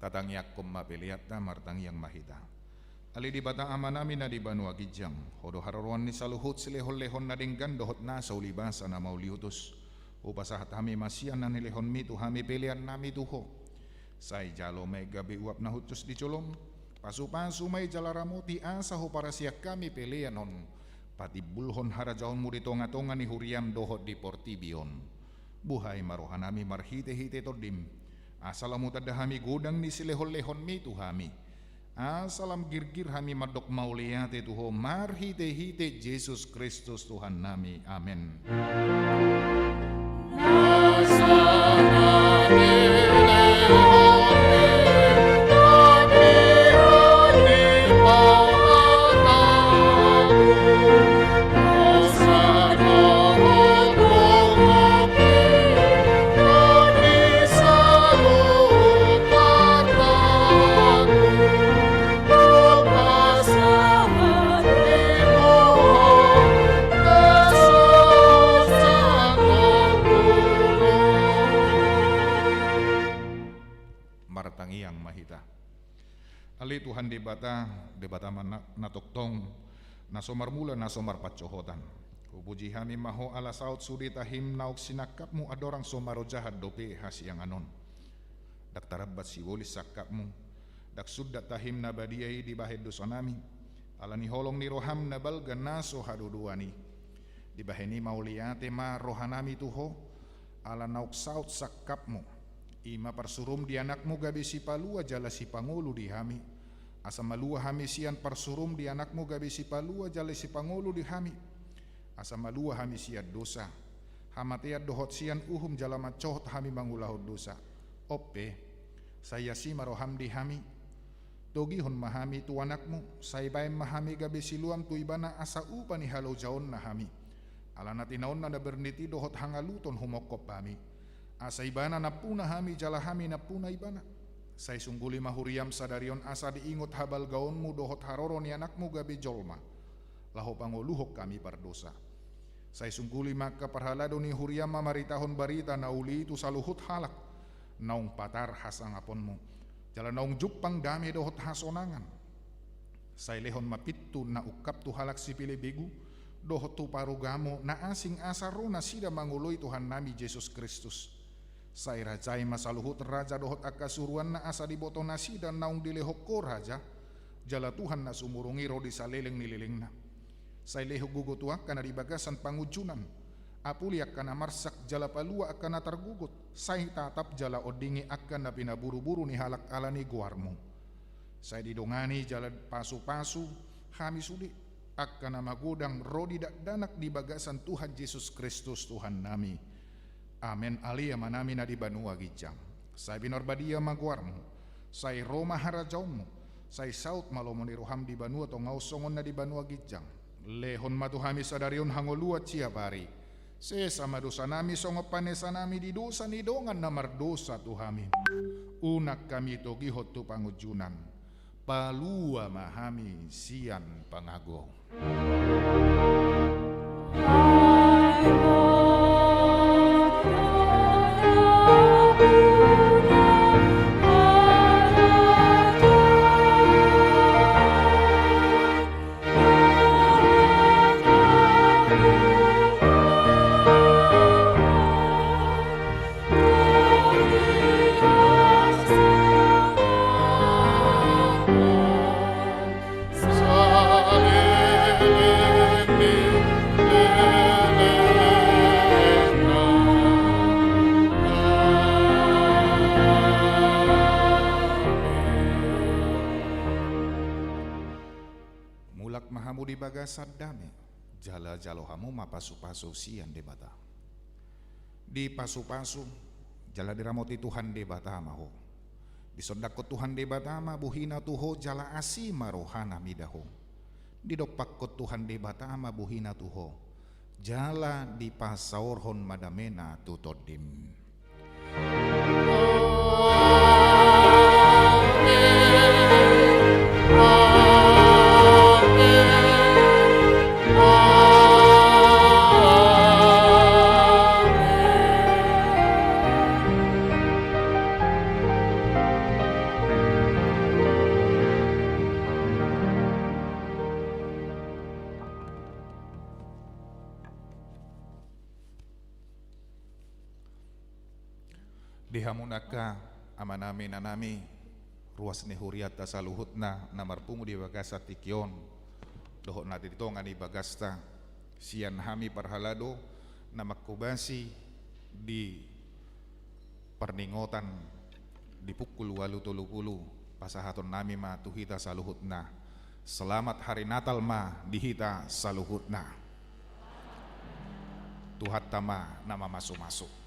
Tatangiangkon ma peleanta, martangiang ma hita. Ale Debata Amanami na di banua ginjang, Ho do haroroan ni saluhut silehonlehon na denggan dohot nasa ulibasa na mauliutus. Hupasahat hami ma sian na nilehonmi tu hami peleannami tu Ho. Sai jalo ma i gabe uap na hushus di jolom. Pasupasu ma i jala ramoti asa huparasian hami pelean on patimbulhon harajaonmu di tongatonga ni huriam dohot di portibi on. Buhai ma rohanami marhitehite Tondim, asa lam hutanda hami godang ni silehonlehonmi tu hami, asa lam girgir hami mandok mauliate tu Ho marhitehite Jesus Kristus Tuhannami. Amen. Martangiang ma hita. Ale Tuhan Debata, Debata ma na, na tongtong, na so marmula, na so marpansohotan. Hupuji hami ma Ho ala saut sude tahim naung sinangkapmu andorang so marojahan dope hasiangan on. Ndang tarambat sibolis sangkapmu, ndang sundat tahim na badia i dibahen dosanami, ala ni holong ni roham na balga na so hadodoan i. Dibahen i mauliate ma rohanami tu Ho, ala naung saut sangkapmu, i ma parsuruM di Anakmu gabe sipalua jala sipangolu di hami, Asa malua hami sian parsurum di Anakmu gabe sipalua jala sipangolu di hami. Asa malua hami sian dosa, hamatean dohot sian uhum jala mansohot hami mangulahon dosa. On pe, sai asi ma roham di hami. Togihon ma hami tu Anakmu, sai baen ma hami gabe siluam tu Ibana asa upa ni halojaonna hami. Alana tinaonna na bernit i dohot hangaluton humongkop hami. Asa Ibana nampuna hami jala hami nampuna Ibana. Sai sungguli ma huriam sadari on asa diingot habalgaonmu dohot haroro ni Anakmu gabe jolma, laho pangoluhon hami pardosa. Sai sungguli ma angka parhalado ni huriam mamaritahon barita na uli tu saluhut halak naung patar hasangaponmu, jala naung jumpang dame dohot hasonangan. Sai lehon ma pintu na ungkap tu halak sipelebegu, dohot tu parugamo na asing asa ro nasida mangoloi Tuhannami Jesus Kristus. Sai rajai ma saluhut raja dohot angka suruanna asa diboto nasida naung dilehon Ho raja, jala Tuhan na sumurung i ro di saleleng ni lelengna. Sai lehon gogo tu angka na di bagasan pangunjunan, apuli angka na marsak jala palua angka na targogot, sai tatap jala ondingi angka na pinaburuburu ni halak ala ni goarmu. Sai didongani jala pasupasu hami sude, angka na magodang ro di dakdanak di bagasan Tuhan Jesus Kristus Tuhannami. Amen. Ale Amanami na di banua ginjang, sai pinarbadia ma goarmu, sai ro ma harajaonmu, sai saut ma lomo ni roham di banua tonga on songon na di banua ginjang. Lehon ma tu hami sadari on hangoluan siapari. Sesa ma dosanami songon panesanami di dosa ni dongan na mardosa tu hami. Unang hami togihon tu pangunjunan. Palua ma hami sian pangago. Mulak ma hamu di bagasan dame, jala jalo hamu ma pasupasu sian Debata. Dipasupasu jala diramoti Tuhan Debata ma ho. Disondangkon Tuhan Debata ma bohina tu ho jala asi ma rohana mida ho. Didompakkon Tuhan Debata ma bohina tu ho, jala dipasaorhon ma damena tu tondim. Di hamu angka amanami, inanami, ruas ni hurianta saluhutna na marpungu di bagasan tingki on dohot na di tonga ni bagasta, sian hami parhalado na manghobasi di parningotan di pukul ualu tolu pulu, pasahatonnami ma tu hita saluhutna. Selamat Hari Natal ma di hita saluhutna. Tuhanta ma na mamasumasu.